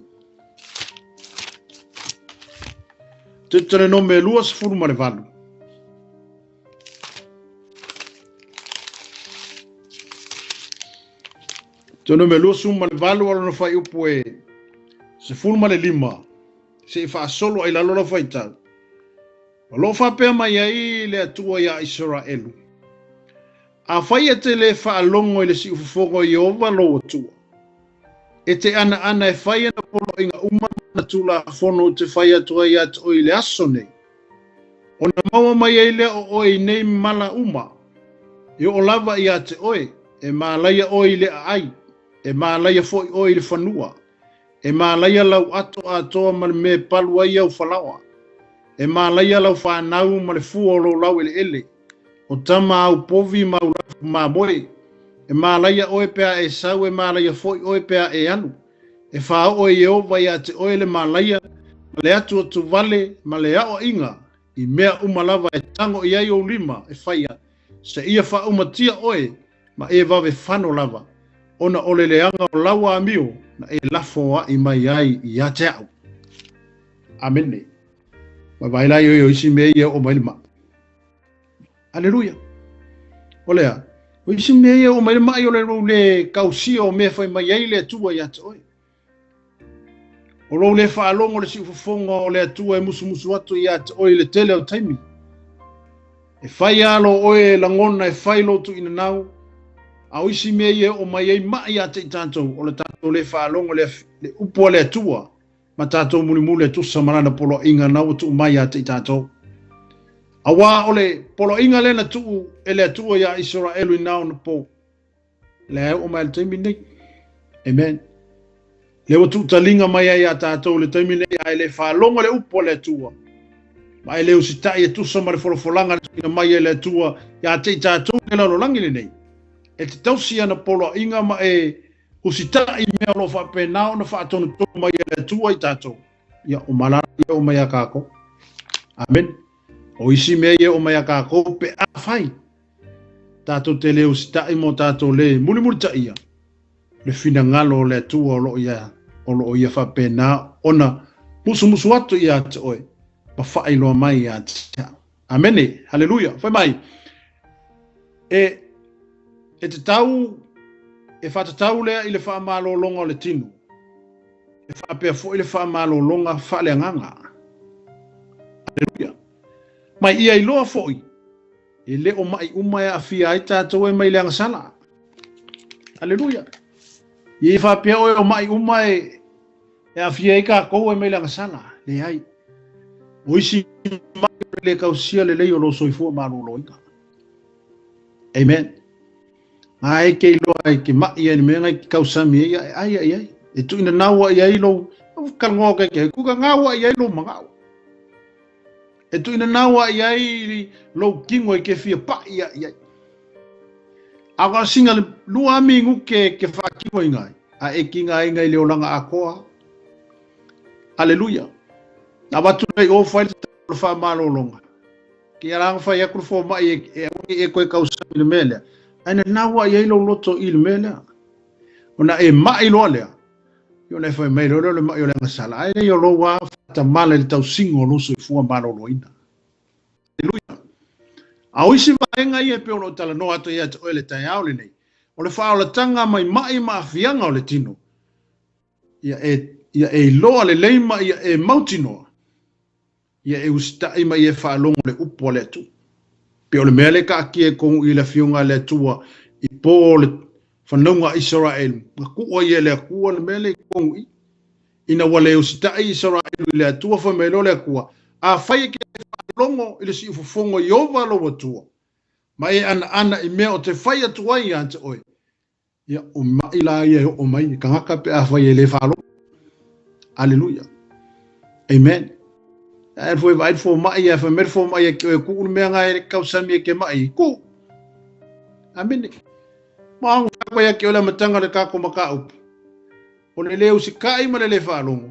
Deuteronome 28. Deuteronome 28 o lona fuaiupu e 15, se i faasolo ai lalo lau faitau. O lo o faapea mai ai le Atua iā Isaraelu, Afai e te lē faalogo i le siufofoga o Ieova lou Atua, e te anaana e fai ana poloaiga uma ma ana Tulafono ou te fai atu ai ia te oe i le aso nei, ona maua mai ai lea o oe i nei mala uma, e oo lava ia te oe, e malaia oe i le aai, e malaia foi oe i le fanua, e malaia lau ato atoa ma le mea e palu ai au falaoa, e malaia lau fanau ma le fua o lou laueleele, o tama au povi ma au lafu mamoe, e malaia oe pe a e sau, e malaia foi oe pe a e alu. E faaoo e Ieova ia te oe le malaia, ma le atuatuvale, ma le aoaiga, i mea uma lava e tago i ai ou lima e faia, seia faaumatia oe ma e vave fano lava, ona o le leaga o lau amio na e lafoai mai ai ia te au. Amene. Vaavaai la i o isi mea ia e oo mai le mai. Aleluia. O lea, o isi mea ia e oo mai le mai o le lou le tausia o mea fai mai ai le Atua ia te oe. O lou le faalogo le siufofoga o le Atua e musumusu atu ia te oe i le tele o taimi. E fai lava lo oe lagona e fai lou tuuinanau, a o isi mea ia e oo mai ai mai ia te i tatou, o le tatou le faalogo le, le upu a le Atua ma tatou mulimuli e tusa ma lana poloaiga na ua tuu mai ia te i tatou. Auā o le poloaiga lea na tuu e le Atua iā Isaraelu i na ona po, lea e oo mai i le taimi nei. Amen. Lea ua tuutaliga mai ai iā tatou i le taimi nei, a e le faalogo le upu a le Atua, ma e le usitai e tusa ma le folafolaga na tuuina mai e le Atua ia te i tatou i le lalolagi lenei, e te tausi ana poloaiga ma e usitai i mea o lo o faapena ona faatonutonu mai e le Atua i tatou, ia, o malala ia o mai a kākou. Amen. O isi mea ia o mai a kākou pe afai tatou te le usitai mo tatou le mulimulitaia le finagalo o le Atua o lo o ia, o lo o ia faapena ona musumusu atu ia te oe ma faailoa mai ia te au. Amene, haleluia. Fai mai, e, e te tau, e whaatatau lea i le whaamalologa o le tino. E whaapea foi le whaamalologa faaleagaga. Haleluia. Mai ia iloa foi, e le o mai uma e aafia ai tatou e mai le agasala. Haleluia. Ia i whaapea oe o mai uma e, E aafia ai kākou e mai le agasala, leai. O isi mai o le le kausia lelei o lou soifua maloloina. Amen. Ngā e ke iloa e ke mai ai le mea ngai ke kausami ai, e ai ai ai. E tuina naua i ai lou, kalangoa ke ke, kuka ngaua i ai lou mangao. E tuina naua i ai lou kingo i ke fia pai ai ai. A ka singa le lua ami nguke ke whakino i ngai. A e ki ngā inga i le olanga akoa. Aleluia. Na watu nei o whai le le whaamalolonga. Ki a ranga whai aku le fō mai e, e awangi e koe kausami le mea lea. Ai na naua i ai lou loto i le mea lea. Ona e mai loa lea. I ona e whai mai loa le mai o le angasala. Ai nei o lou a whatamala i le tausingo o lou soifua maloloina. Aleluia. A o isi vaega ia e pei o lou talanoa atu ia te oe le taeao lenei, o le faaolataga mai mai ma aafiaga o le tino, ia e, ia e iloa lelei ma ia e mautinoa, ia e usitai ma ia e faalogo le upu a le Atua. Pei o le mea lea e taatia i totonu i le Afioga a le Atua i po o le fanauga a Isaraelu, na tuu ai e le Atua le mea lea i totonu i. Ina ua le usitai Isaraelu i le Atua, fai mai loa le Atua, Afai e ke faalogo i le siufofoga o Ieova lou Atua, ma e anaana i mea o te fai atu ai ia te oe, ia, o maʻi la ia e oo mai i tagata pe afai e le faalogo. Aleluia. Amen. Ae foi vaai fo mai ia fai mai fo mai e ke oe ku le mea ngai le kausami e ke mai ku. Amene. Ma ango fa ia ke ole matanga le kako makaupu. O le le usikai ma le le faalogo,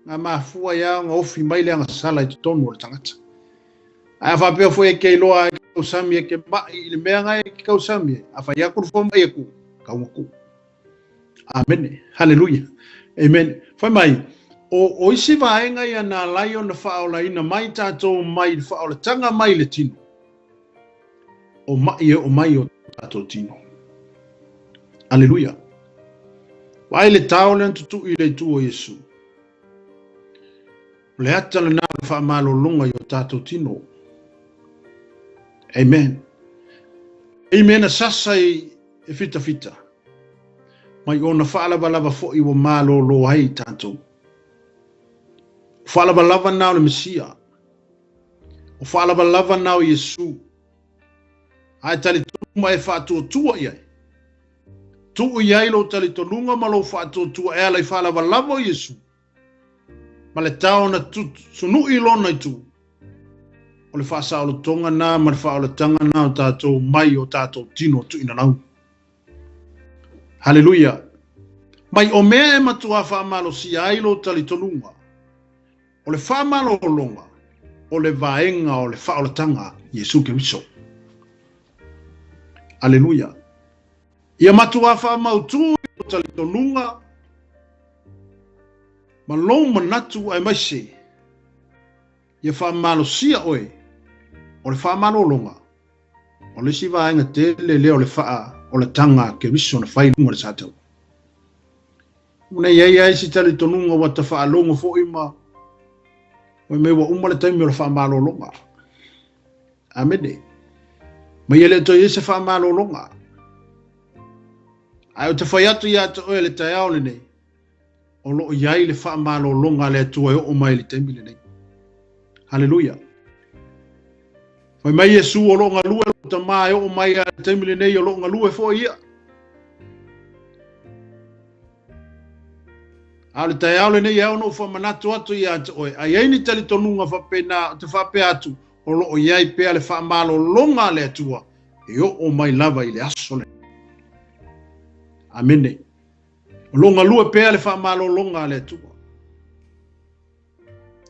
na mafua ai ona ofi mai le agasala i totonu o le tagata. Ae a faapea foi e ke iloa e ke kausami e ke mai i le mea ngai e ke kausami e, a fai aku le fua mai e ku, kaua ku. Amene. Haleluia. Amen. Fai mai, o, o isi vaega ia na alai ona faaolaina mai tatou mai le faaolatanga mai le tino. O maʻi e oo mai o tatou tino. Aleluia. Vaai le tao lea na tutuʻi i le itu o Iesu. O le ata lena o le faamalologa i o tatou tino. Amen. I mea na sasa i e fitafita, mai ona faalavalava foi ua malōlō ai tatou. O faalavalava na o le Mesia. O faalavalava na o Iesu. A e talitonu ma e faatuatua i ai. Tuu i ai lou talitonuga ma lou faatuatua e ala i faalavalava o Iesu. Ma le tao na sunu'i lona itu. O le faasaolotoga na ma le faaolataga na o tatou mai o tatou tino tuinanau. Haleluia! Mai o mea e matuā faamalosia ai lou talitonuga, o le faamalologa o le vaega o le faaolataga Iesu Keriso. Aleluia! Ia matuā faamautū i lou talitonuga ma lou manatu aemaise ia faamalosia oe o le faamalologa O le isi vaega tele lea o le faaolataga a Keriso na fai i luga o le sataua. Ua nei ai ai si talitonuga ua ta faalogo foi ma fai mai ua uma le taimi o le faamalologa. Amene. Ma ia le o toe i ai se faamalologa. Ae ou te fai atu ia te oe le taeao lenei, o lo o i ai le faamalologa a le Atua e oo mai i le taimi lenei. Haleluia. Fai mai Iesu o lo o galue lou Tama e oo mai lava i le taimi lenei o lo o galue foi ia. A o le taeao lenei e ao ona ou faamanatu atu ia te oe, a i ai ni talitonuga faapena, ou te faapea atu, o lo o i ai pea le faamalologa a le Atua e oo mai lava i le aso lenei. Amene. O lo o galue pea le faamalologa a le Atua.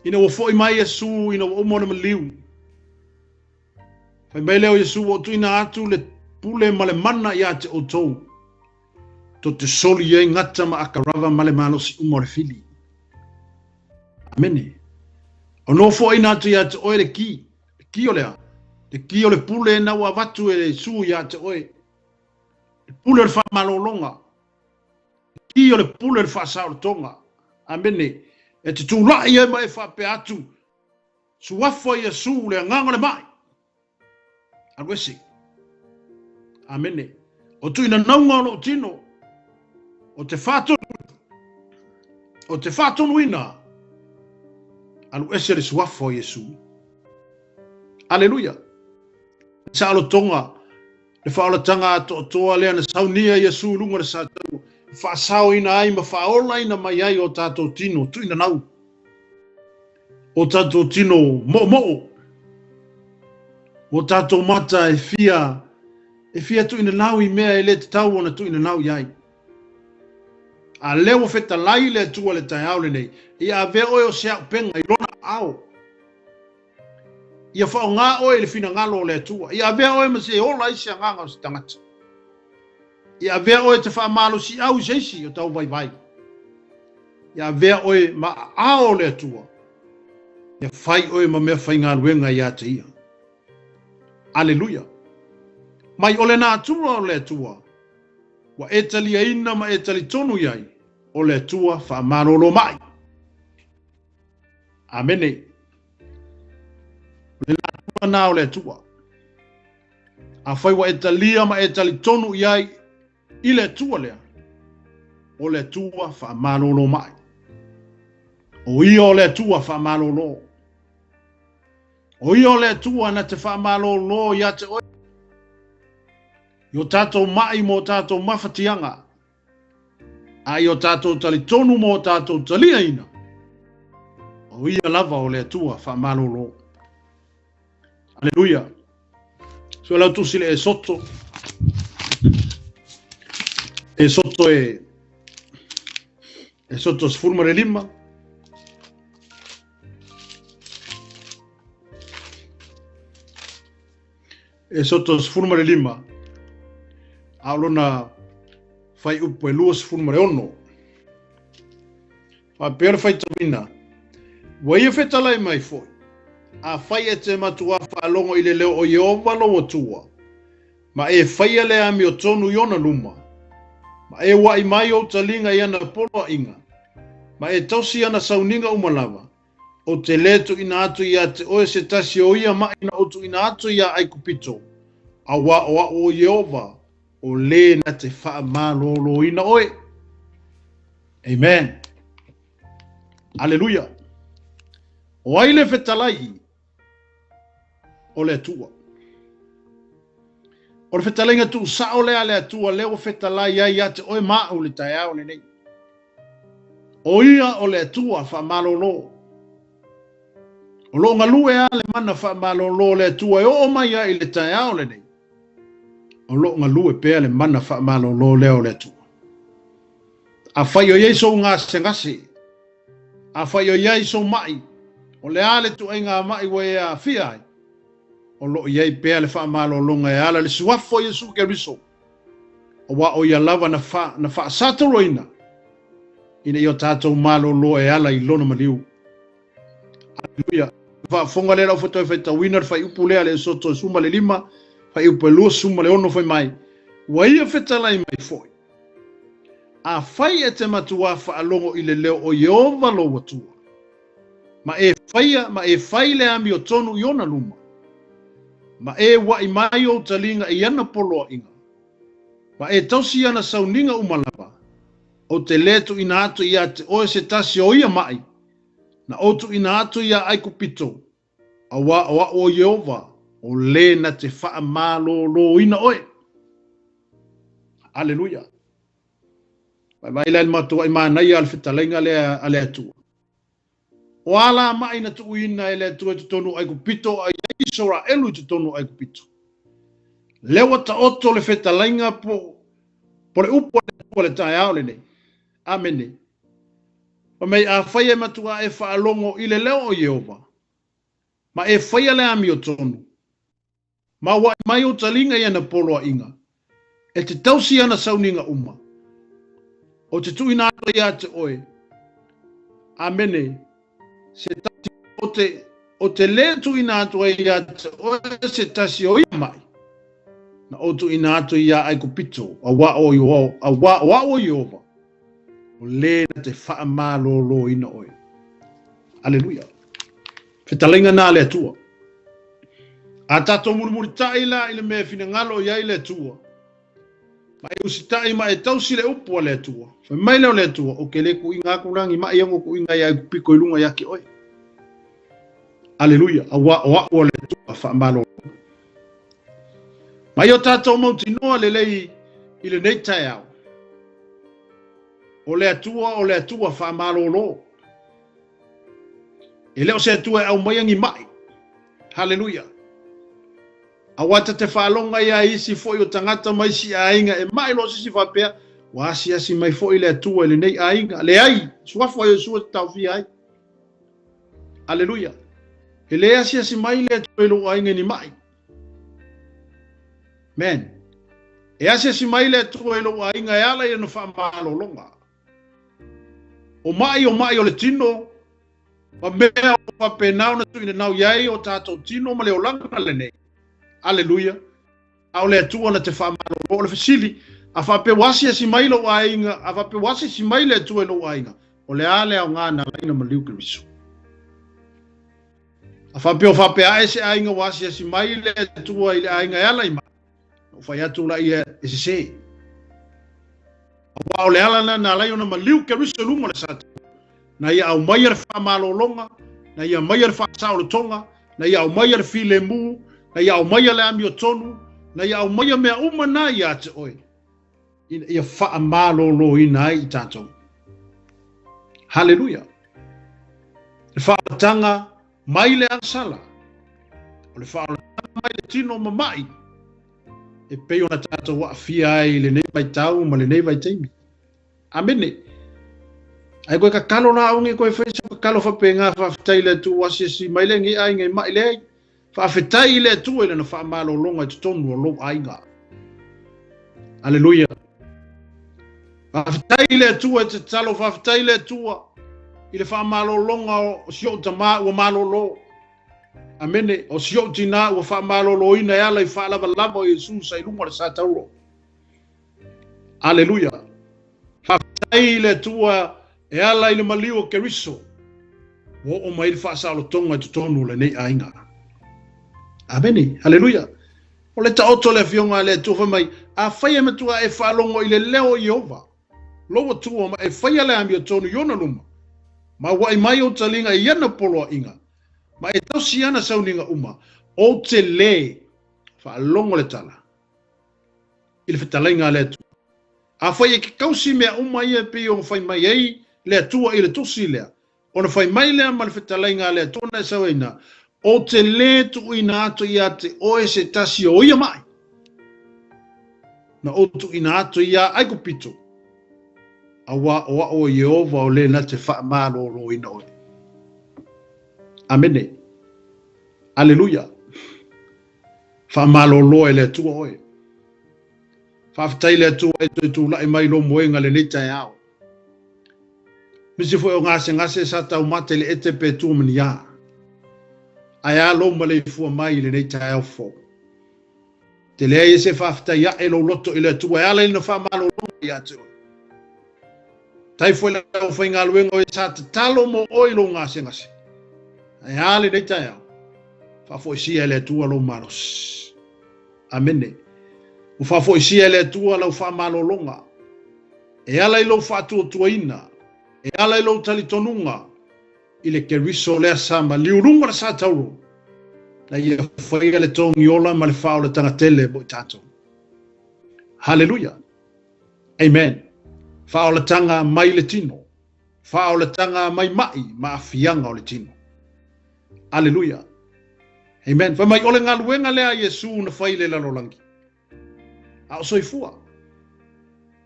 Ina ua foi mai Iesu ina ua uma ona maliu, fai mai lea o Iesu, ua ou tuuina atu le pule ma le mana ia te outou, tou te soli ai gata ma akarava ma le malosi uma o le fili. Amene. O nofoaina atu ia te oe le ki, le ki o le a? Le ki o le pule na ua avatu e Iesu ia te oe. Le pule o le faamalologa. Ki o le pule o le faasaolotoga. Amene. E te tulai ai ma e faapea atu, Suafa Iesu le agaga o le mai. Alu ese. Amene. O tuinanauga o lou tino, o te whātonu, o te whātonuina, alu ese le suafa o Iesu. Aleluia. Saolotoga, Le faaolataga atoatoa lea na saunia Iesu i luga o le sataua, e faasaoina ai ma faaolaina mai ai o tatou tino tuinanau, o tatou tino moomoo, o tatou mata e fia e fia tuinanau i mea e le tatau ona tuinanau i ai. A lea ua fetalai le Atua i le taeao lenei, ia avea oe o se auupega i lona aao. Ia faaaoga oe i le finagalo o le Atua. Ia avea oe ma se ola ai se agaga o se tagata. Ia avea oe te faamalosiau i se isi o tau vaivai. Ia avea oe ma aao o le Atua. Ia fai oe ma mea faigaluega ia te ia. Aleluia! Mai o le natura o le Atua, ua e taliaina ma e talitonu i ai, o le Atua faamalolo mai. Amene. O le natura na o le Atua. Afai ua e talia ma e talitonu i ai i le Atua lea, o le Atua faamalolo mai. O ia o le Atua faamalolo. O ia o le Atua na te faamalolo ia te oe. I o tatou mai ma o tatou mafatiaga. A i o tatou talitonu ma o tatou taliaina, o ia lava o le Atua faamalolo. Aleluia. So lau tusi le Esoto. Esoto e Esoto 15. Esoto 15, a o lona fuaiupu e 26. Faapea le faitauina, Ua ia fetalai mai foi, afai e te matuā faalogo i le leo o Ieova lou Atua, ma e faia le amiotonu i ona luma, ma e uaʻi mai ou taliga i ana poloaiga, ma e tausi ana sauniga uma lava, Ou te lē tuuina atu iā te oe se tasi o ia maʻi na ou tuuina atu iā ʻAikupito, auā o aʻu o Ieova, o lē na te O ai le fetalai i? O le Atua. O le fetalaiga tuusao lea a le Atua lea ua fetalai ai ia te oe ma au i le taeao lenei. O ia o le Atua faamalolo. O lo o galue lava le mana faamalolo o le Atua e oo mai ai i le taeao lenei. O lo o galue pea le mana faamalolo lea o le Atua. Afai o i ai sou gasegase, afai o i ai sou ma'i, o le a le tuaiga ma'i ua e aafia ai, o lo o i ai pea le faamalologa e ala i le suafa o Iesu Keriso, aua o ia lava na, fa, na faasatoloina ina ia o tatou malolo e ala i lona maliu. Aleluia. Faafofoga lea lau toe faitauina le fuaiupu lea le Esoto 15, fuaiupu e 26 fai mai, Ua ia fetalai mai foi, Afai e te matuā faalogo i le leo o Ieova lou Atua, ma e faia ma e fai le amiotonu i ona luma, ma e uaʻi mai ou taliga i ana poloaiga, ma e tausi i ana sauniga uma lava, ou te lē tuuina atu iā te oe se tasi o ia maʻi, na ou tuuina atu iā ʻAikupito, auā o aʻu o Ieova, o lē na te faamālōlōina oe. Aleluia. Vaivai la i le matuaʻi manaia o le fetalaiga lea a le Atua. O a la maʻi na tuuina e le Atua i totonu o ʻAikupito a i ai Isaraelu i totonu o ʻAikupito. Lea ua taoto le fetalaiga po, po le upu a le Atua i le taeao lenei. Amene. Fai mai, Afai e matuā e faalogo i le leo o Ieova, ma e faia le amiotonu, ma uaʻi mai ou taliga i ana poloaiga, e te tausi i ana sauniga uma, ou te tuuina atu ai iā te oe. Amene. Se tasi o te, o te lē tuuina atu ai iā te oe se tasi o ia maʻi, na ou tuuina atu iā ʻAikupito, auā o auā o aʻu o Ieova, o lē na te faamālōlōina oe. Aleluia. Fetalaiga na a le Atua. A tatou mulimulitaʻi la i le mea e finagalo i ai le Atua, ma e usitaʻi ma e tausi le upu a le Atua. Fai mai lea o le Atua, ou ke lē kuʻiga aku la ni maʻi ua kuʻiga iā ʻAikupiko i luga iā ke oe. Aleluia, auā o aʻu o le Atua faamalolo. Ma i o tatou mautinoa lelei i lenei taeao, o le Atua o le Atua faamalolo. E le o se Atua e aumaia ni maʻi. Haleluia. Auā ta te faaloga iā isi foi o tagata ma isi aiga e maʻi loa se isi faapea, ua asiasi mai foi le Atua i lenei aiga. Leai, suafa o Iesu e te taofia ai. Aleluia. E lē asiasi mai le Atua i lou aiga i ni maʻi. Man. E asiasi mai le Atua i lou aiga e ala i lana faamalologa. O maʻi o maʻi o le tino, ma mea o faapena ona tuuina nau i ai o tatou tino ma le olaga lenei. Aleluia. A o le Atua na te faamalolo. O le fesili, a faapea ua asiasi mai lou aiga, a faapea ua asiasi mai le Atua i lou aiga, o le a le aoga na ala ai ona maliu Keriso? A faapea o faapea ae se aiga ua asiasi mai le Atua i le aiga e ala i maʻi, na ou fai atu laia e sesē. Auā o le ala lena na ala ai ona maliu Keriso i luga o le sataua, na ia aumaia le faamalologa, na ia aumaia le faasaolotoga, na ia aumaia le filemu, na ia aumaia le amiotonu, na ia aumaia mea uma na iā te oe, ina ia faamaloloina ai i tatou. Haleluia! Le faaolataga mai le agasala, o le faaolataga mai le tino mama'i, e pei ona tatou aafia ai i lenei vaitau ma lenei vaitaimi. Amene. Ai koe kakalo la aonge koe fai sau kakalo faapena faafetai i le Atua ua asiasi mai lenei aiga i maʻi leai. Faafetai i le Atua i lana faamalologa i totonu o lou aiga. Aleluia. Faafetai i le Atua e tatalo, faafetai i le Atua i le faamalologa o si ou tamā ua malolo. Amene. O si ou tinā ua faamaloloina e ala i faalavalava o Iesu sa i luga o le satauro. Aleluia. Faafetai i le Atua e ala i le maliu o Keriso ua oo mai le faasaolotoga i totonu o lenei aiga. Amene. Aleluia. O le taoto le afioga a le Atua fai mai, afai e matua e faalogo i le leo o Ieova, lou Atua ma e faia le amiotonu i ona luma, ma uaʻi mai ou taliga i ana poloaiga, Ma e tausi ana sauniga uma, ou te lē faalogo le tala i le fetalaiga a le Atua. Afai e ke tausi mea uma ia e pei ona fai mai ai le Atua i le tusi lea, ona fai mai lea ma le fetalaiga a le Atua na e sau ai ina, Ou te lē tuuina atu ia te oe se tasi o ia maʻi, na ou tuuina atu iā Aikupito, auā o aʻu o Ieova o lē na te faamalōlōina oe. Amene. Aleluia. Faamalōlō e le Atua oe. Faafetai le Atua e toe tulaʻi mai lou moega lenei taeao. Nisi foi o gasegase sa taumate le ete pe tua ma ni a. Ae a lou maleifua mai i lenei taeao fou. Te leai e se faafetai aʻe lou loto i le Atua e ala i lona faamalologa ia te oe. Tai foi le aufaigaluega o e sa tatalo mo oe i lou gasegase. Ae a lenei taeao. Faafoisia e le Atua lou malosi. Amene. Ua faafoisia e le Atua lau faamalologa, e ala i lou faatuatuaina, e ala i lou talitonuga i le Keriso lea sa maliu luga o le sa tauro, na ia faia le togiola ma le faaolataga tele mo i tatou. Haleluia! Amen. Faaolataga mai le tino. Faaolataga mai maʻi ma aafiaga o le tino. Aleluia. Amen. Fai mai, o le galuega lea a Iesu na fai i le lalolagi, a o soifua.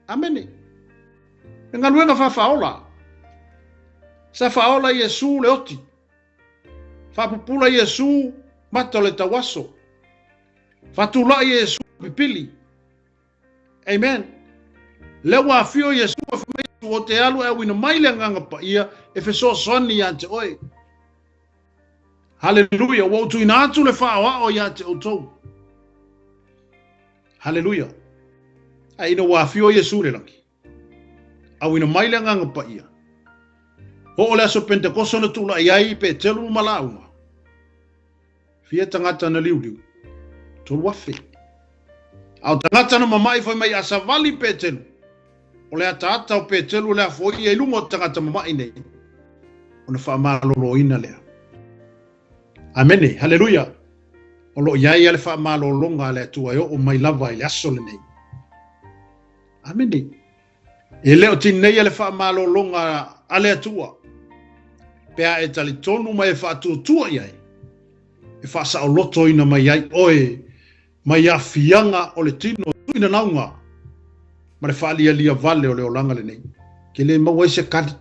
Amene. Le galuega faafaaola. Sa faaola Iesu le oti. Faapupula Iesu mata o le tauaso. Faatulai Iesu pipili. Amen. Lea ua afio Iesu e fai mai Iesu, o te alu e auina mai le Agaga Paia e fesoasoani ia te oe. Haleluia, ua ou tuuina atu le faaoao ia te outou. Haleluia. Ae ina ua afio Iesu i le lagi, auina mai le Agaga Paia, oo le aso Pentekoso na tulai ai Petelu ma lauga. Fia tagata na liuliu? 3,000. A o tagata na mamaʻi fai mai a savali Petelu, o le ataata o Petelu o le a foia i luga o tagata mamaʻi nei, ona faamaloloina lea. Amene, haleluia. O lo o i ai lava le faamalologa a le Atua e oo mai lava i le aso lenei. Amene. E le o tineia le faamalologa a le Atua, pe a e talitonu ma e faatuatua i ai, e faasaolotoina mai ai oe mai aafiaga o le tino tuinanauga ma le faalialia vale o le olaga lenei. Ke le maua ai se kali,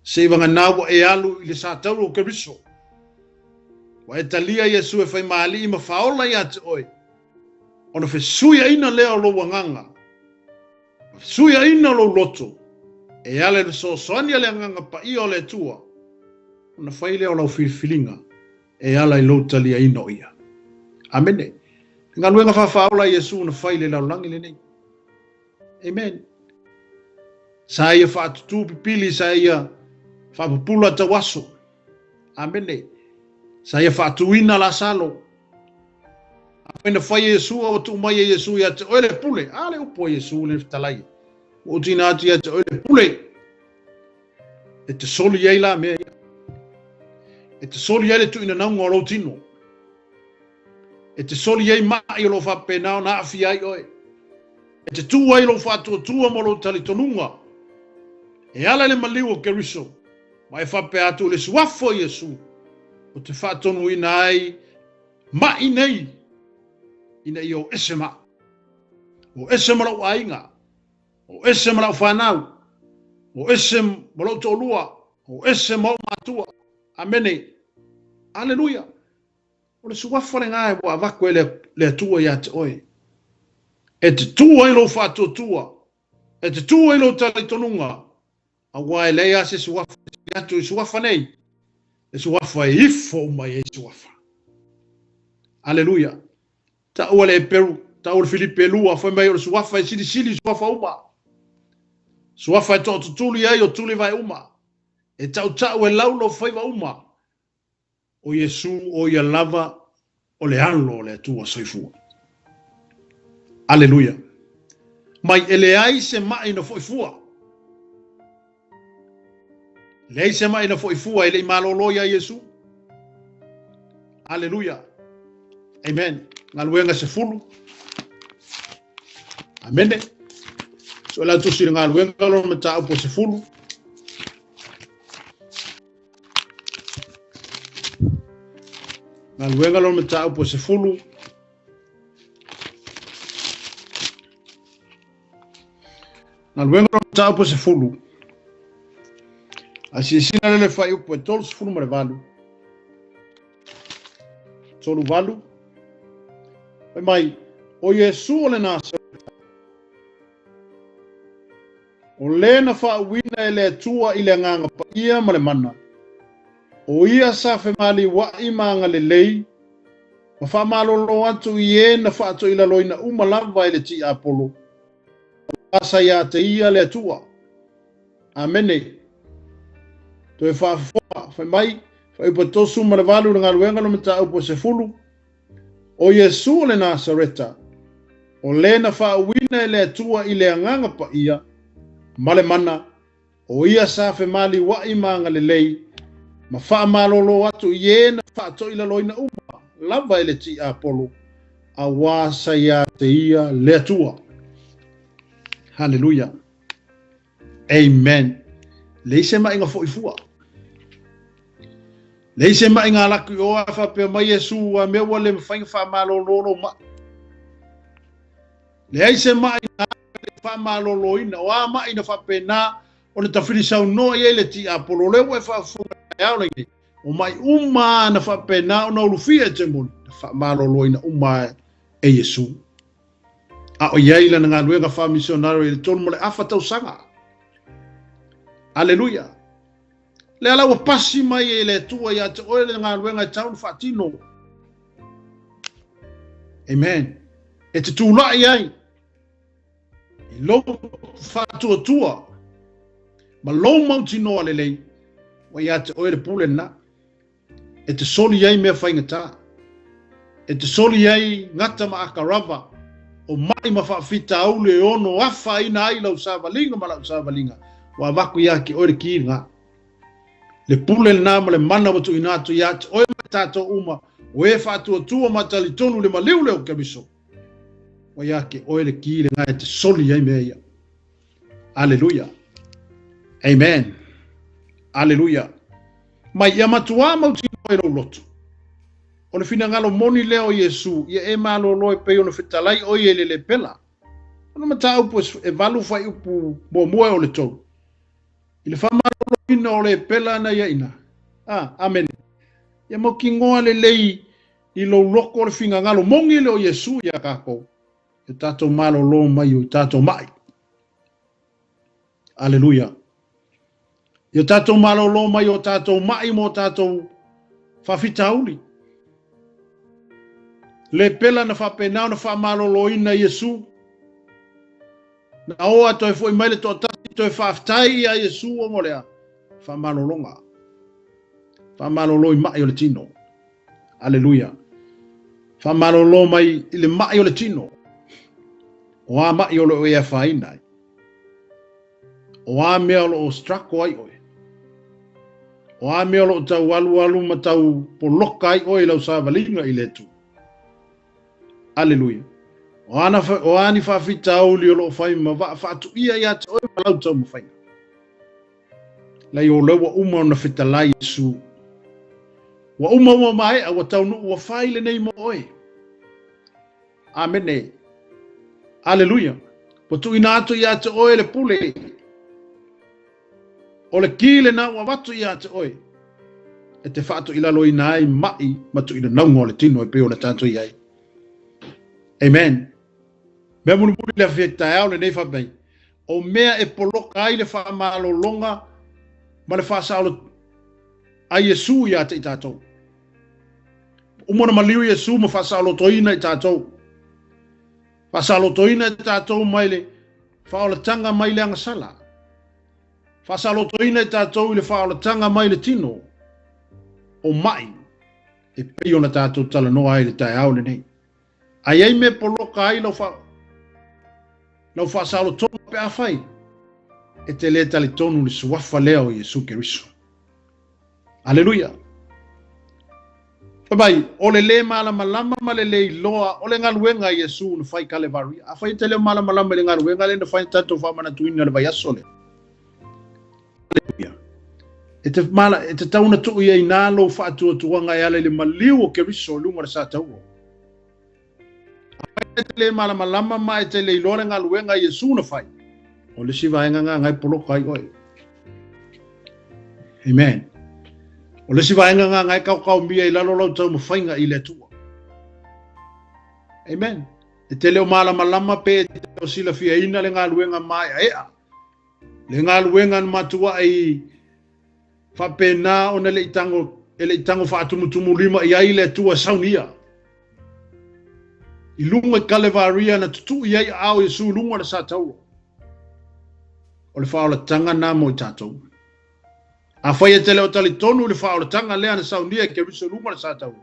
seivagana ua e alu i le satauro o Keriso, ua e talia Iesu e fai ma Alii ma Faaola ia te oe, ona fesuiaina lea o lou agaga, ma fesuiaina o lou loto, e ala i le fesoasoani a le Agaga Paia o le Atua, ona fai lea o lau filifiliga e ala i lou taliaina o Ia. Amene. Le galuega faafaaola a Iesu na fai i le lalolagi lenei. Amen. Sa ia faatutū pipili, sa ia faapupula tauaso. Amene. Sa ia faatuina Lasalo. Afai na fai e Iesu, a ua tuu mai e Iesu ia te oe le pule. A le upu a Iesu le fetalai. Ua ou tuuina atu ia te oe le pule. E te soli ai la mea ia. E te soli ai le tuuinanauga o lou tino. E te soli ai maʻi o lo o faapena ona aafia ai oe. E te tū ai lou faatuatua ma lou talitonuga. E ala i le maliu o Keriso, ma e faapea atu i le suafa o Iesu, ou te faatonuina ai maʻi nei ina ia o ese ma au. O ese ma lou aiga, o ese ma lau fanau, o ese ma lou toalua, o ese ma ou matua. Amene. Aleluia. O le suafa lena ua avatu e le Atua ia te oe, e te tū ai lou faatuatua, e te tū ai lou talitonuga, auā e leai lava se suafa e sili atu i suafa nei, le suafa e ifo uma i ai suafa. Aleluia! Taua le Heperu, taua le Filipi e lua, fai mai o le suafa e silisili i suafa uma. Suafa e toatutuli ai o tuli vae uma. E tautau e lau lou faiva uma. O Iesu o ia lava o le Alo o le Atua soifua. Aleluia! Mai e leai se maʻi na foʻi fua. Leai se maʻi na foʻi fua e le i malōlō iā Iesu. Aleluia. Amen. Galuega 10. Amene. So la tusi le galuega lona mataupu 10. Galuega lona mataupu 10. Galuega lona mataupu 10. A silasila lea i le fuaiupu e 38. 38. Fai mai, o Iesu o le Nasareta, o le na faauuina e le Atua i le Agaga Paia ma le mana, o ia sa femaliua'i ma agalelei, ma faamalolo atu i e na faatoilaloina uma lava e le tiapolo, aua sa ia te ia le Atua. Amene. Toe faafofoga, fai mai, fuaiupu e 38 le galuega lona mataupu e 10, O Iesu o le Nasareta, o le na faauuina e le Atua i le Agaga Paia ma le mana, o ia sa femaliua'i ma agalelei, ma faamalolo atu i e na faatoilaloina uma lava e le tiapolo, aua sa ia te ia le Atua. Haleluia. Amen. Leai se maʻiga foʻi fua. Leai se maʻiga alaku i o a faapea mai Iesu a mea ua le mafai ona faamalolo lou maʻi. Leai se maʻiga le faamaloloina o a maʻi na faapena ona tafili saunoa i ai le tiapolo lea ua e faafofoga taeao lenei. O maʻi uma na faapena ona ulufia e temoni na faamaloloina uma e Iesu. A o i ai lana galuega faamisionare i le 3.5 tausaga. Aleluia! Lea la ua pasi mai e le Atua ia te oe le galuega e tau ona faatino. Amen. E te tulai ai i lou faatuatua ma lou mautinoa lelei, ua ia te oe le pule lena. E te soli ai mea faigata. E te soli ai gata ma akarava, o maʻi ma faafitauli e ono afaina ai lau savaliga ma lau savaliga, ua avatu ia te oe le ki lena. Le pule lena ma le mana ua tuuina atu ia te oe ma i tatou uma, o e faatuatua ma talitonu i le maliu lea o Keriso. Ua ia te oe le ki lena e te soli ai mea ia. Aleluia. Amen. Aleluia. Mai ia matuā mautinoa i lou loto. O le finagalo moni lea o Iesu, ia e malolo e pei ona fetalai ʻo ia i le lepela. O le mataupu e valu fuaiupu muamua e o le tou. I le faamaloloina o lepela ana ia ina. Ah, amene. Ia mautinoa lelei i lou loko o le finagalo moni lea o Iesu iā kākou. Ia tatou malolo mai o i tatou maʻi. Aleluia. Ia tatou malolo mai o tatou maʻi ma o tatou faafitauli. Le pela na faapena ona faamaloloina Iesu. Na o a toe foi mai le toatasi toe faafetai ia Iesu ona o le a? Faamalologa. Faamalolo i maʻi o le tino. Aleluia. Faamalolo mai i le maʻi o le tino. O a maʻi o lo o e afaina ai. O a mea o lo o struggle ai ʻoe. O a mea o lo o tau alualu ma tau poloka ai ʻoe i lau savaliga i le Atua. Aleluia. O ana o a ni faafitauli o lo o fai ma vaa faatuia ia te ʻoe ma lau taumafaiga. Leai o lea ua uma ona fetalai Iesu. Ua uma ua maea, ua taunuu, ua fai lenei mo oe. Amene. Aleluia. Ua tuuina atu ia te oe le pule. O le ki lena ua avatu ia te oe. E te faatoilaloina ai maʻi ma tuuinanauga o le tino e pei ona tatou i ai. Amen. Mea mulimuli le afiafi taeao lenei faapea, o mea e poloka ai le faamalologa ma le faasaolo a Iesu ia te i tatou. Uma ona maliu Iesu ma faasaolotoina i tatou. Faasaolotoina i tatou mai le faaolataga mai le agasala. Faasaolotoina i tatou i le faaolataga mai le tino o maʻi e pei ona tatou talanoa ai i le taeao lenei. A i ai mea poloka ai lau fa lau faasaolotoga pe afai e te le talitonu i le suafa lea o Iesu Keriso. Aleluia! Fai mai, o le lē malamalama ma le lē iloa o le galuega a Iesu na fai i Kalevaria. Afai e te le o malamalama i le galuega lea na fai na tatou faamanatuina i le vaiaso lea. Aleluia. E te, mala, e tatau ona tuu i ai nā lou faatuatuaga e ala i le maliu o Keriso i luga o le satauro. Afai e te le malamalama ma e te le iloa le galuega a Iesu na fai, o le isi vaega nga ngai poloka ai oe. Amen. O le isi vaega nga ngai kaokaomia i lalo lau taumafaiga i le Atua. Amen. E te le o malamalama pe e te o silafiaina le galuega maeaea. Le galuega na matuai faapena ona le i tago, e le i tago faatumutumulima i ai le Atua saunia. I luga i Kalevaria na tutui ai aao o Iesu i luga o le satauro. O le faaolataga na mo i tatou. Afai e te le o talitonu i le faaolataga lea na saunia e Keriso i luga o le satauro,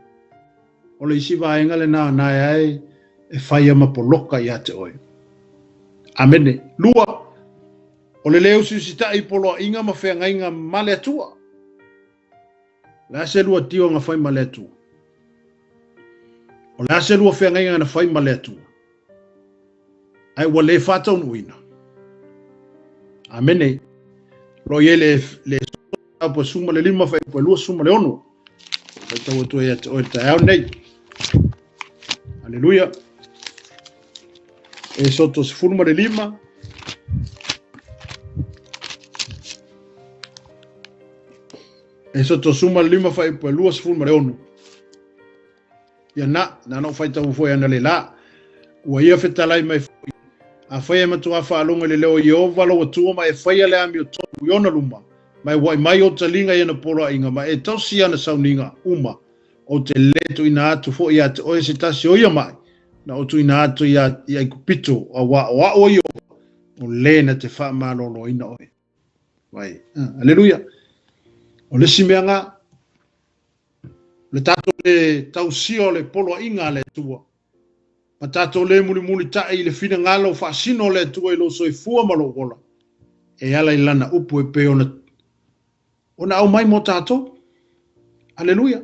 o le isi vaega lena na e ai e faia ma poloka ia te oe. Amene. Lua, o le le usiusitaʻi i poloaiga ma feagaiga ma le Atua. O le a se lua tio na fai ma le Atua? O le a se lua feagaiga na fai ma le Atua? Ae ua le faataunuuina. Amene. Lo i ai le, le po suma le lima fai po lua suma le ono. Faitau atu ai ia te oe le taeao nei. Aleluia. Esoto 15. Esoto 15 fai po 26. Ia na, na na faitau foi ana le la. Ua ia fetalai mai foi. Afai e matuā faalogo i le leo o Ieova lou Atua ma e faia le amiotonu i ona luma, ma e ua'i mai ou taliga i ana poloaiga, ma e tausi i ana sauniga uma, ou te lē tuuina atu foi iā te oe se tasi o ia maʻi, na ou tuuina atu iā i Aikupito, auā o a'u o Ieova, o lē na te faamaloloina oe. Vai. Aleluia. O le isi mea nga, le tatou le tausia o le poloaiga a le Atua, ma tatou le mulimulitaʻi i le finagalo faasino o le Atua i lou soifua ma lou ola, e ala i Lana upu e pei ona, ona aumai mo tatou. Aleluia.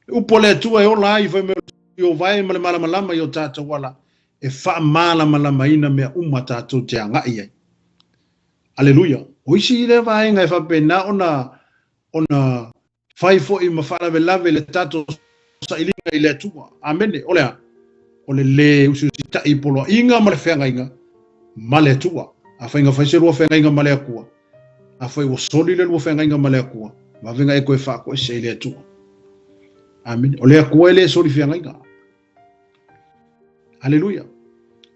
Le upu a le Atua e ola ai fai mai o Ieova e ma le malamalama i o tatou ala, e faamalamalamaina mea uma tatou te agai ai. Aleluia. O isi lea vaega e faapena ona, ona fai foi ma faalavelave le tatou sailiga i le Atua. Amene. O le a? O le lē usiusitaʻi i poloaiga ma le feagaiga ma le Atua. Afai na fai se lua feagaiga ma le Atua, afai ua soli le lua feagaiga ma le Atua, vave na e toe faatoese i le Atua. Amene. O le Atua e lē soli feagaiga. Aleluia.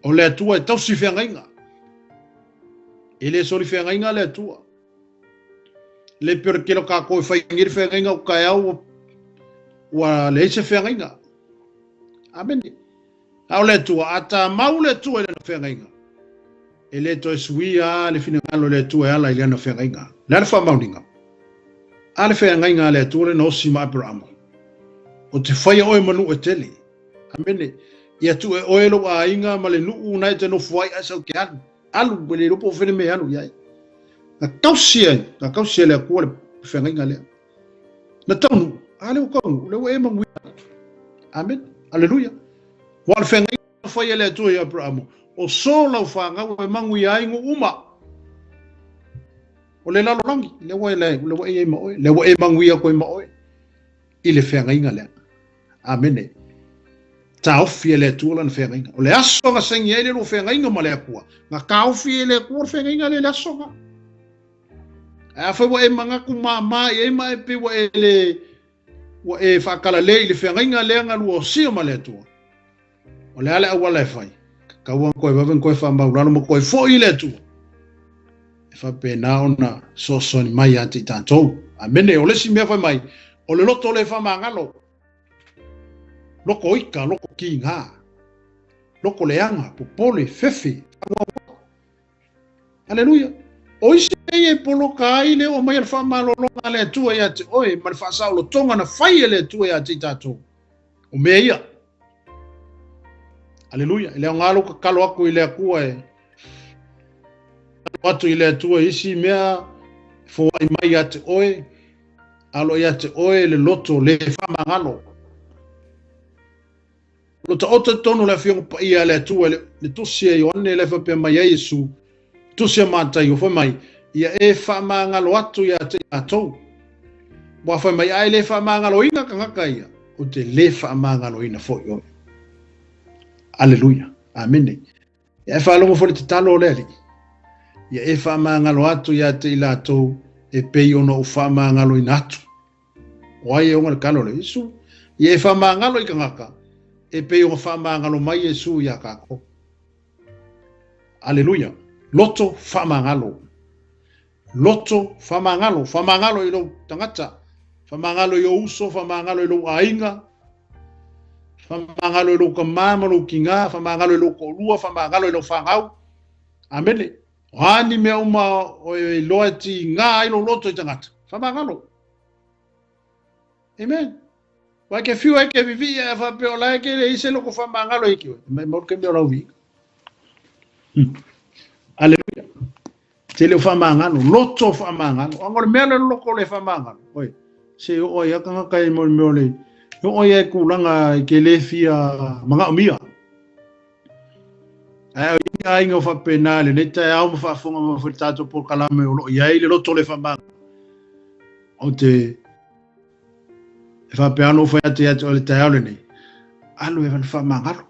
O le Atua e tausi feagaiga. E lē soli feagaiga le Atua. Le pei o le tele o tatou e fai nei le feagaiga o taeao ua leai se feagaiga. Amene. A o le Atua, a tamau le Atua i lana feagaiga, e le toe suia le finagalo o le Atua e ala i lana feagaiga. Le a le faamaoniga? A le feagaiga a le Atua lea na osi ma Aperahama, o te faia oe ma nuu e tele. Amene. Ia tuu e oe lou aiga ma le nuu na e te nofo ai ae sau te alu. Alu, ua le iloa po o fea le mea e alu i ai. Na tausi ai, na tausi e le Atua le feagaiga lea. Na taunuu, a lea ua taunuu, lea ua e manuia. Amen. Aleluia. Ua o le feagaiga na fai e le Atua i Aperahama, o so lau fanau e manuia ai nuu uma o le lalolagi, lea ua e, lea ua e i ai ma oe, lea ua e manuia atu ai ma oe i le feagaiga lea. Amene. Taofi e le Atua lana feagaiga. O le aso na saini ai le lua feagaiga ma le Atua, na taofi e le Atua le feagaiga lea i le aso na. Ae afai ua e manatu māmā i ai ma e pei ua e le ua e faakalale i le feagaiga lea na lua osia ma le Atua, o le a le auala e fai? Tatau ona toe vave ona toe faamaulalo ma toe foi i le Atua e faapena ona fesoasoani mai ia te i tatou. Amene. O le isi mea fai mai, o le loto le faamagalo, loko ika, loko kīgā, loko leaga, popole, fefe, faanoanoa. Aleluia. O isi mea ia e poloka ai le oo mai o le faamalologa a le Atua ia te oe ma le faasaolotoga na fai e le Atua ia te i tatou. O mea ia. Aleluia. E le aoga lou tatalo atu i le Atua e tatalo atu i le Atua i isi mea e foai mai ia te oe, a o lo o ia te oe le loto le faamagalo. O lo taoto i totonu o le Afioga Paia a le Atua le Tusi a Ioane la e faapea mai ai Iesu, Tusi a Mataio, fai mai, Ia e faamagalo atu ia te i latou. Ua fai mai, A e le faamagaloina tagata ia, ou te le faamagaloina foi oe. Aleluia. Amene. Ia e faalogo foi le tatalo o le Alii. Ia e faamagalo atu ia te i latou e pei ona ou faamagaloina atu. O ai e ona le talo le Iesu? Ia e faamagalo i tagata e pei ona faamagalo mai Iesu iā tatou. Aleluia. Loto faamagalo. Loto faamagalo. Faamagalo i lou tagata. Faamagalo i ou uso, faamagalo i lou aiga, faamagalo i lou tama ma lou tina, faamagalo i lou toalua, faamagalo i lau fanau. Amene. O a ni mea uma o e iloa e tiga ai lou loto i tagata, faamagalo. Amen. Wa ke fiu ai ke vivi e fa pe o la ke le ise loko faamagalo i ki. Mai mau ke mea o lau viiga. Aleluia. Tele o faamagalo, loto faamagalo. Anga o le mea le loko le faamagalo. Oi, se o ai tagata i mo le mea o le o ai e tulaga i ke le fia manaomia. Ae o i aiga o faapena lenei taeao ma faafofoga mai foi le tatou polokalame o lo o i ai le loto le faamagalo. Ou te e faapea ona ou fai atu ia te oe le taeao lenei, alu e faamagalo.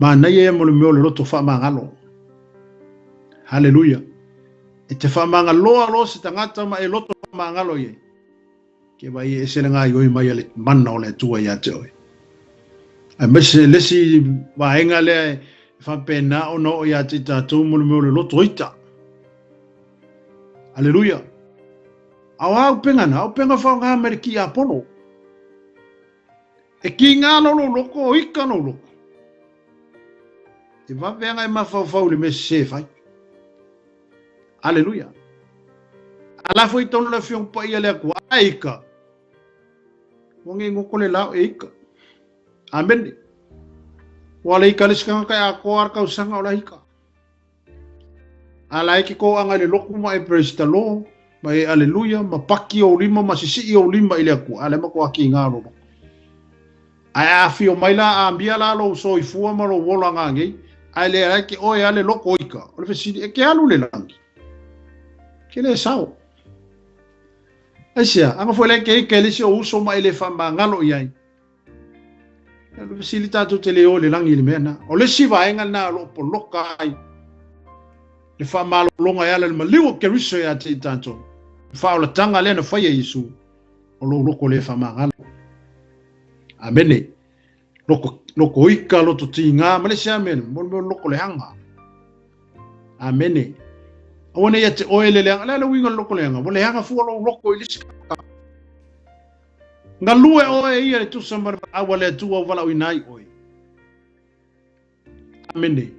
Manaia ia mo le mea o le loto faamagalo. Haleluia. E te faamagaloa loa se tagata ma e loto faamagalo i ai. Ke vai e ese le gaoioi mai a le mana o le Atua ia te oe. Aemaise le isi vaega lea e faapena ona oo ia te i tatou mo le mea o le loto ita. Aleluia. A o a upenga na? Upenga faaaoga mai le ki Apolo. E ki ngā lou lou loko, o ika lou loko. E vave anga e mafaufau i le mea sese e fai. Aleluia. A la foi tonu le Afioga Paia le Atua, a e ika. Ua nge ngoko le lao e ika. Amene. Ua le ika le isi tagata e atoa le tausaga o la ika. A la e ke kōanga i le loku ma e praise the Lord, ma e aleluia, ma paki ou lima, ma sisii ou lima i le Atua. A le matua ki ngā lolo. Ae a afio mai la, a ambia la lou soifua ma lou ola ngangei, ae le ai ke oe ale loko ika. O le fesili, e ke alu le langi. Ke le sao. Aisea, anga foi le ke ika e le isi o uso ma e le whamangalo i ai. E le fesili tatou te le o i le lagi i le mea lena. O le isi vaega lena o lo o poloka ai le faamalologa e ala i le maliu o Keriso ia te i tatou. Le faaolataga lea na faia e Iesu, o lou loko le faamagalo. Amene. Loko, loko ika, loto tiga, ma le isi lava mea, mo le mea o le loko leaga. Amene. Aua ne i ia te oe le leaga. O le a le uiga o le loko leaga? Ua leaga fua lou loko i le isi tagata. Galue oe ia e tusa ma le valaau a le Atua ua valaauina ai oe. Amene.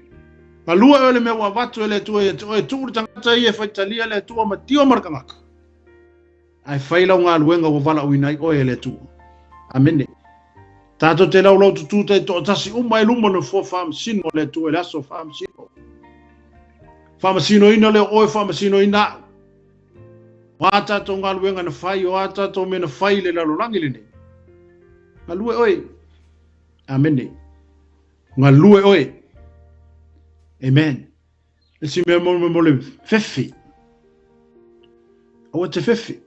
Galue oe le mea ua avatu e le Atua ia te oe, tuu le tagata ia e faitalia le Atua ma tio ma le tagata. Ae fai lau galuega ua valaauina ai oe e le Atua. Amene. Tatou te laulau tutū taitoatasi uma i luma o le nofoa faamasino o le Atua i le aso faamasino. Faamasinoina lea o oe, faamasinoina au. O a tatou galuega na fai, o a tatou mea na fai i le lalolagi lenei. Galue oe. Amene. Galue oe. Amen. Le si mea mo mo le fefe. Aua te fefe.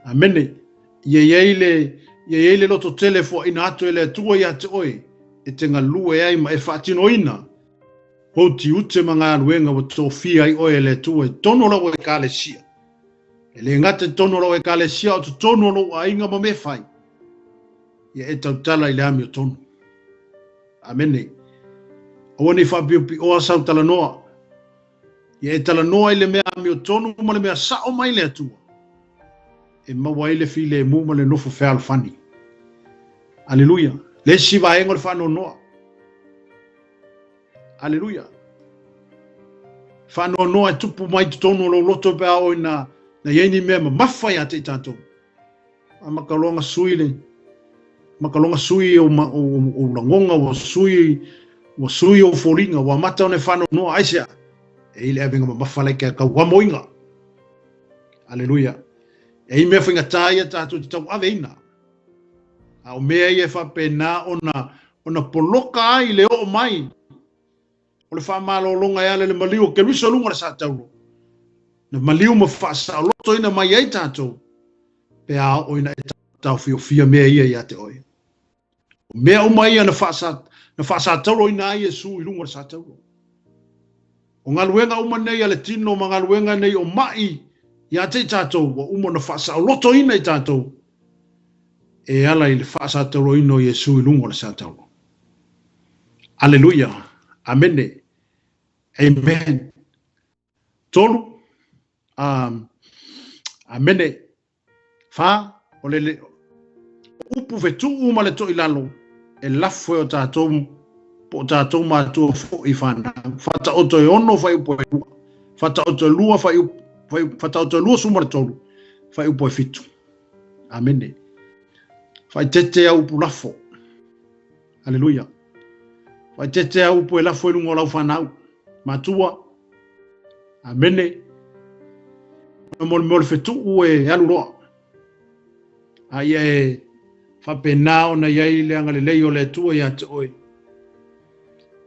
Amene. Ia iai le ia iai le loto tele foaina atu e le Atua ia te oe e te galue ai ma e faatinoina Ou tiute ma galuega ua tofia ai oe e le Atua i totonu o lau Ekalesia. E le gata i totonu o lau Ekalesia, o totonu o lou aiga ma mea fai. Ia e tautala i le amiotonu. Amene. Aua ne i faapiopioa sau talanoa. Ia e talanoa i le mea amiotonu ma le mea sao mai le Atua. E maua ai le filemu ma le nofo fealofani. Aleluia. Le isi vaega o le faanoanoa. Aleluia. Faanoanoa e tupu mai totonu o lou loto pe a oo ina na i ai ni mea mamafa ia te i tatou. Amata loa ona sui le amata loa ona sui o, o, o, o lagoga ua sui ua sui ou foliga ua amata ona e faanoanoa aisea e i le avega mamafa la i ke tauamoina. Aleluia. E i mea faigata ia tatou te tauaveina. A o mea ia e faapena ona ona poloka ai le oo mai o le faamalologa e ala i le maliu o Keriso i luga o le sa taulo, na maliu ma faasaolotoina mai ai tatou, pe a oo ina e taofiofia mea ia ia te oe. O mea uma ia na faasa, na faasatauloina ai Iesu i luga o le sa taulo. O galuega uma nei a le tino ma galuega nei o ma'i ia te i tatou, ua uma ona faasaolotoina i tatou e ala i le faasatauloina o Iesu i luga o le sa taulo. Aleluia. Amene. Amen. Tolu. Um, amene. Fa, o le, le upu fetuu ma le toilalo e lafo e o tatou po o tatou matua foi i whanau. Whataoto e ono whaiupu e lua. Whataoto e lua whaiupu, whataoto e lua suma le tolu. Whaiupu e fitu. Amene. Whaitete a upu lafo. Aleluia. Whaitete a upu e lafo i lunga o lau whanau. Matua. Amene. Mo le mea o le fetuu e alu loa. A ia e faapena ona i ai le agalelei o le Atua ia te oe.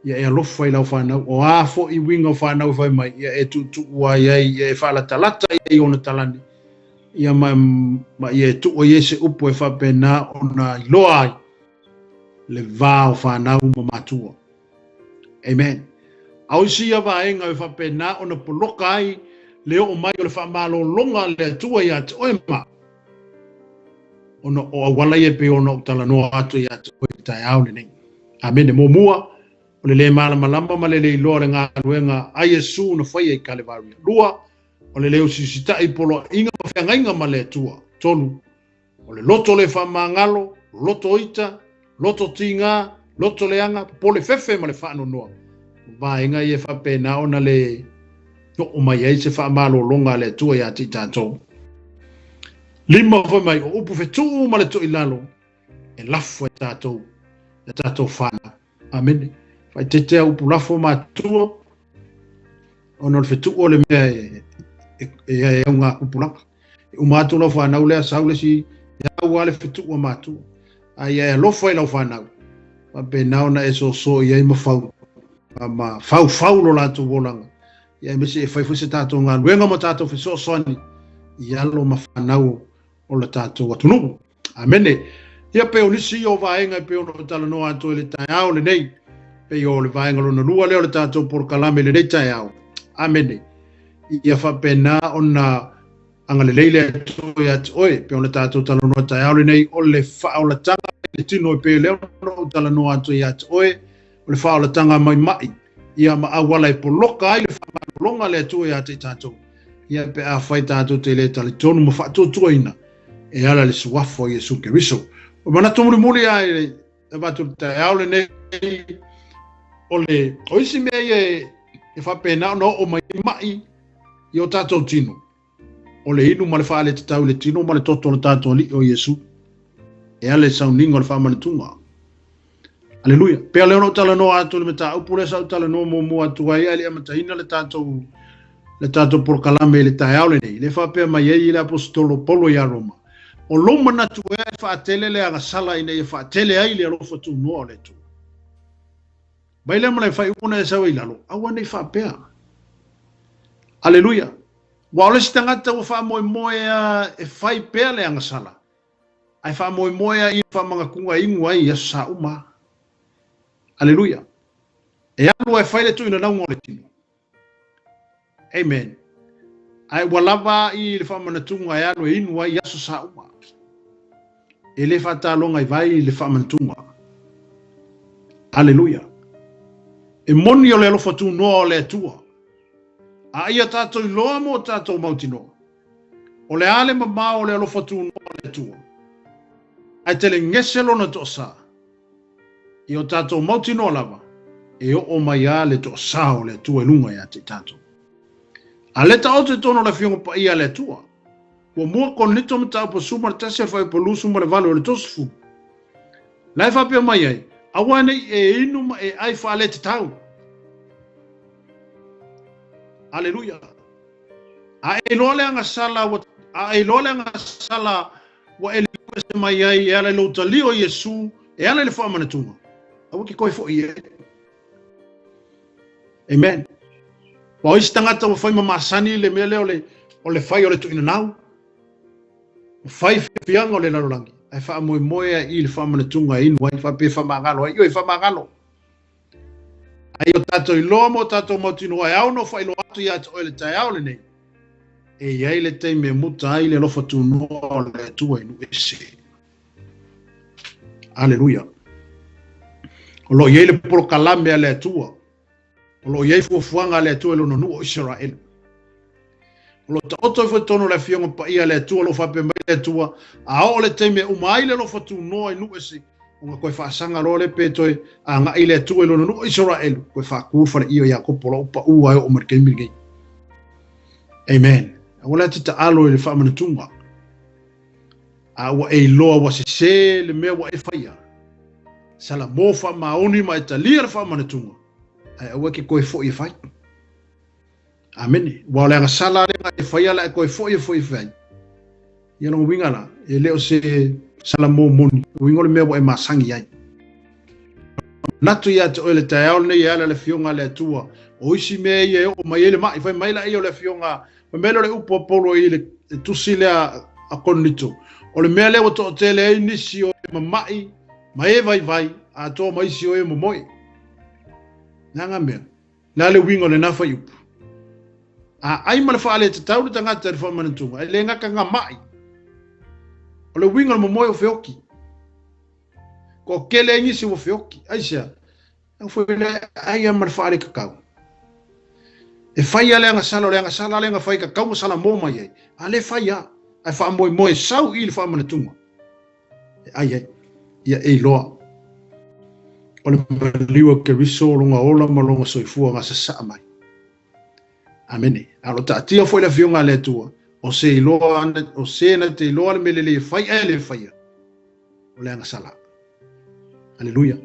Ia e alofa i lau whanau. O a foi uiga o whanau e fai mai, ia e tuutuu ai ai, ia e faalatalata ia i ona talani. Ia ma, ma ia e tuu ai e se upu e faapena ona iloa ai le va o whanau ma matua. Amen. A o isi ia vaega e faapena ona poloka ai le oo mai o le faamalologa a le Atua ia te oe ma ona o auala ia e pei ona ou talanoa atu ia te oe i le taeao lenei. Amene. Muamua, o le lē malamalama ma le le iloa o le galuega a Iesu na faia i Kalevaria. Lua, o le le usiusitaʻi i poloaiga ma feagaiga ma le Atua. Tolu, O le loto le faamagalo, loto ita, loto tigā, loto leaga, popole fefe ma le faanoanoa. O vaega ia e faapena ona le oo mai ai se faamalologa a le Atua ia te i tatou. Lima fai mai, o upu fetuu ma le toilalo e lafo e tatou, e tatou whanau. Amene. Faaeteete upu lafo matua, ona o le fetuu o le mea e, e, e, e au ngā kupulaka. E uma atu lau whanau lea, sau le si, e au a le fetuu a matua. A ia e alofa i lau whanau. Faapena ona e soso i ai ma fau, ma fau fau lo latou olaga. Ia aemaise e fai foi se tatou galuega ma tatou fesoasoani i alo ma fanau o le tatou atunuu. Amene. Ia pei o nisi ia o vaega e pei ona ou talanoa atu ai i le taeao lenei, pei o le vaega lona lua lea o le tatou polokalame i lenei taeao. Amene. Ia faapena ona agalelei le Atua ia te oe, pei ona tatou talanoa i le taeao lenei, o le faaolataga i le tino e pei lea ona ou talanoa atu ia te oe, o le faaolataga mai mai, ia ma auala e poloka ai le faamalologa a le Atua ia te i tatou, ia pe afai tatou te le talitonu ma faatuatuaina e ala i le suafa o Iesu Keriso. O manatu mulimuli a e avatu i le taeao lenei, o le, o isi mea ia e, e faapena ona oo mai mai i o tatou tino, o le inu ma le faaletatau i le tino ma le toto o le tatou Alii o Iesu, e ala i le sauniga o le faamanatuga. Aleluia. Pea lea ona ou talanoa atu i le mataupu lea sa ou talanoa muamua atu ai, ae le i amataina le tatou le tatou polokalame i le taeao lenei, lea e faapea mai ai le Aposetolo Paulo iā Roma, O lou manatu ea e faatele le agasala ina ia faatele ai le alofa tunoa o le Atua? Mai lea ma le faaiuga na e sau ai i lalo, aua ne i faapea. Aleluia. Ua o le isi tagata ua faamoemoe a e fai pea le agasala, ae faamoemoe a i faamagatuga e inu ai i aso sa uma. Aleluia. E alu a e fai le tuuinanauga o le tino. Amen. Ae ua lava i le faamanatuga e alu e inu ai i aso sa uma. E le faataloga i vai le faamanatuga. Aleluia. E moni o le alofa tunoa o le Atua. A ia tatou iloa mo tatou mautinoa. O le a le mamao o le alofa tunoa o le Atua. Ae telegese lona toasa. I o tatou mautinoa lava, e oo mai a le toasa o le Atua i luga ia te i tatou. A le taoto i totonu o le Afioga Paia a le Atua, ua mua Korinito mataupu e 11 o le fuaiupu 28 o le 30. La e faapea mai ai, Aua nei e inu ma e ai faaletatau. Aleluia. A e iloa le agasala ua, a e iloa le agasala ua e. ese mai ai e ala i lou talia o Iesu e ala i le faamanatuga, aua e te toe foi i ai. Amen. Aua o isi tagata ua fai ma masani le mea lea o le, o le fai o le tuuinanau, ma fai fiafiaga o le lalolagi, ae faamoemoe ai i le faamanatuga e inu ai, faapea e faamagalo ai. Ioe, faamagalo. A ia o tatou iloa ma o tatou mautinoa e ao ona faailoa atu ia te oe i le taeao lenei, e i ai le taimi e muta ai le alofa tunoa o le Atua i nuu ese. Aleluia. O lo o i ai le polokalame a le Atua. O lo o i ai fuafuaga a le Atua i lona nuu o Isaraelu. O lo o taoto ai foi totonu o le Afioga Paia a le Atua, o lo o faapea mai le Atua, a oo le taimi e uma ai le alofa tunoa i nuu ese, ona toe faasaga loa lea pe toe agai le Atua i lona nuu o Isaraelu, toe faatu le faleia o Iakopo o lo o pau lava e oo mai le taimi lenei. Amen. Aua la e te taalo i le faamanatuga. A ua e iloa ua sese le mea ua e faia, salamo faamaoni ma e talia le faamanatuga, ae aua e te toe foi e fai. Amene. Ua o le agasala lea na e faia la e toe foi e foi e fai. Ia lona uiga la, e le o se salamo moni, o uiga o le mea ua e masani ai. Manatu ia te oe le taeao lenei e ala le afioga a le Atua, o isi mea ia e oo mai ai le ma'i, fai mai laia o le afioga, fai mai lea o le upu a Paulo i le tusi lea a Korinito, o le mea lea ua toatele ai nisi o e mama'i ma e vaivai, atoa ma isi o e momoe. Leaga mea. Le a le uiga o lena fuaiupu? A ai ma le faaletatau le tagata i le faamanatuga, e le gata nga ma'i. O le uiga o le momoe o feoki. Toatele ai nisi ua feoki. Aisea? Au foi le ai ma le faaletatau. E fai a le agasala, o le agasala lea na fai tatau ma salamo mai ai. A le fai a, ae faamoemoe sau i le faamanatuga. E ai ai, ia e iloa. O le maliu o Keriso o lona ola ma lona soifua na sasaa mai. Amene. A o lo taatia foi le afioga a le Atua, o se iloa, o se na te iloa le mea lelei e fai ae le faia, o le agasala. Aleluia.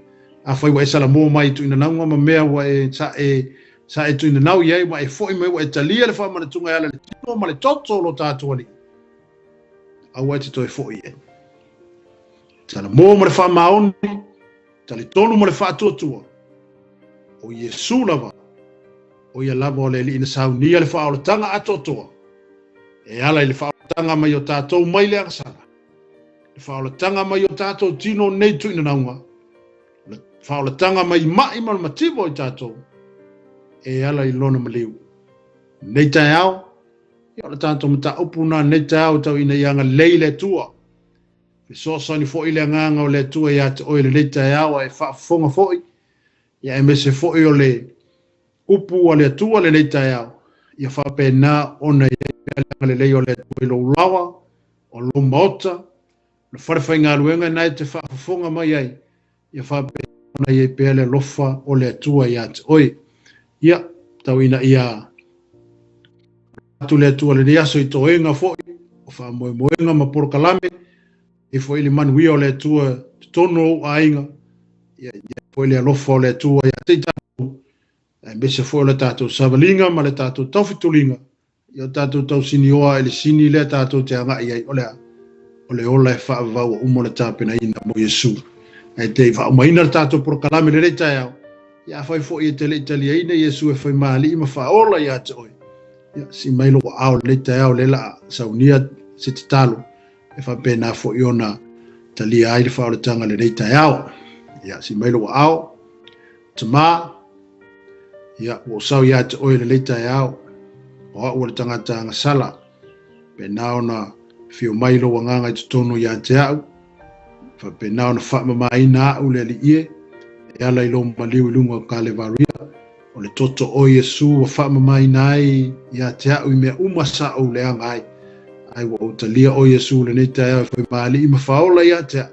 Afai ua e salamo mai i tuuinanauga ma mea ua e, sa e, sa e tuuinanau i ai, ua e foi mai, ua e talia le faamanatuga e ala i le tino ma le toto o lo tatou Alii, aua e te toe foi i ai. Salamo ma le faamaoni, talitonu ma le faatuatua, o Iesu lava, o ia lava o le Alii na saunia le faaolataga atoatoa, e ala i le faaolataga mai o tatou mai le agasala, le faaolataga mai o tatou tino nei tuuinanauga, le faaolataga mai ma'i ma le mativa o i tatou, e ala i lona maliu. Nei taeao, Ia, o le tatou mataupu lena lenei taeao tau ina ia agalelei le Atua. Fesoasoani foi le agaga o le Atua ia te oe i lenei taeao a e faafofoga foi, ia aemaise foi o le upu a le Atua lenei taeao, ia faapena ona i ai pea le agalelei o le Atua i lou laoa, o lou maota, o le falefaigaluega lena e te faafofoga mai ai, Ia faapena ona i ai pea le alofa o le Atua ia te oe. Ia, tau ina ia atu le Atua lenei aso i toega foi, o faamoemoega ma polokalame, i foi le manuia o le Atua totonu o ou aiga, ia i ai foi le alofa o le Atua ia te i tatou, aemaise foi o le tatou savaliga ma le tatou taufetuliga, Ia o tatou tausinioa i le sini lea tatou te agai ai, o le a? O le ola e faavavau ua uma ona tapenaina mo Iesu. Ae te i faaumaina le tatou polokalame i lenei taeao, ia afai foi e te le i taliaina Iesu e fai ma Alii ma Faaola ia te oe, ia sii mai lou aao i lenei taeao lea la a saunia se tatalo e faapena foi ona talia ai le faaolataga i lenei taeao. Ia sii mai lou aao. Tama, ia, ua ou sau ia te oe i lenei taeao, o au o le tagata agasala, pēnā ona whio mai lou agaga i totonu ia te au, faapena ona faamamaina au le Alii e, e ala i lou maliu i luga o Kalevaria, o le toto o Iesu ua faamamaina ai ia te au i mea uma sa ou leaga ai, ae ua ou talia o Iesu i lenei taeao e fai ma Alii ma Faaola ia te au.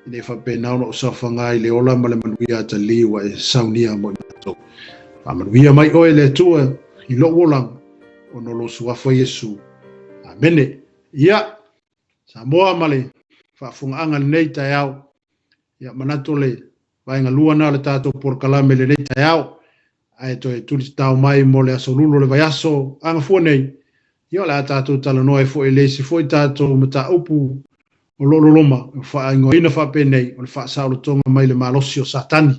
Ina ia faapena ona ou saofaga i le ola ma le manuia atalii ua e saunia mo i matou. Faamanuia mai oe le Atua i lou olaga, ona o lou suafa Iesu. Amene. Ia, Samoa ma le faafofogaaga i lenei taeao, ia manatu o le vaega lua na o le tatou polokalame i lenei taeao, ae toe tulitatao mai mo le aso lulu o le vaiaso agafua nei, ia o le a tatou talanoa ai foi i le isi foi tatou mataupu. O loo loloma ua faaigoaina faapenei o le faasaolotoga mai le malosi o Satani.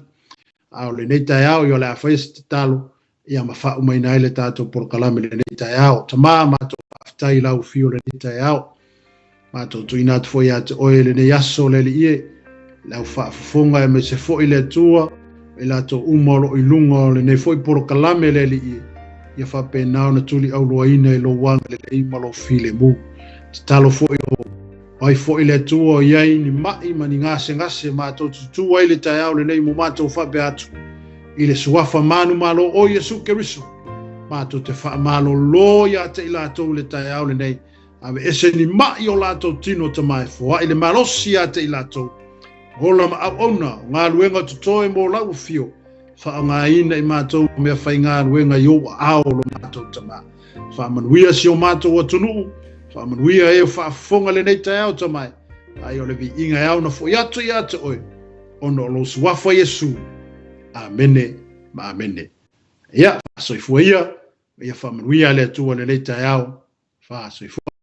A o lenei taeao ia o le a faia se tatalo ia ma faaumaina ai le tatou polokalame i lenei taeao. Tama, matou faafetai i lau afio i lenei taeao. Matou tuuina atu foi ia te oe i lenei aso le Alii e, le au faafofoga aemaise foi le Atua ma i latou uma o lo o i luga o lenei foi polokalame le Alii e, ia faapena ona tuliauloaina i lou agalelei ma lou filemu. Tatalo foi o ai foi le Atua o i ai ni mai ma ni gasegase matou te tutū ai le taeao lenei mo matou faapea atu i le suafa manumalo o Iesu Keriso. Matou te faamalolo ia te i latou i le taeao lenei. Aveese ni mai o latou tino tama e foai le malosi ia te i latou. Ola ma auauna o galuega totoe mo lau afio, faaaogaina i matou mea faigaluega i ou aao lo matou tama. Faamanuia si o matou atunuu, faamanuia e o faafofoga lenei taeao tama e, ai o le viiga e ao ona foi atu ia te oe, ona o lou suafa Iesu. Amene ma amene. Ia, faasoifua ia, ia faamanuia le Atua lenei taeao, faasoifua.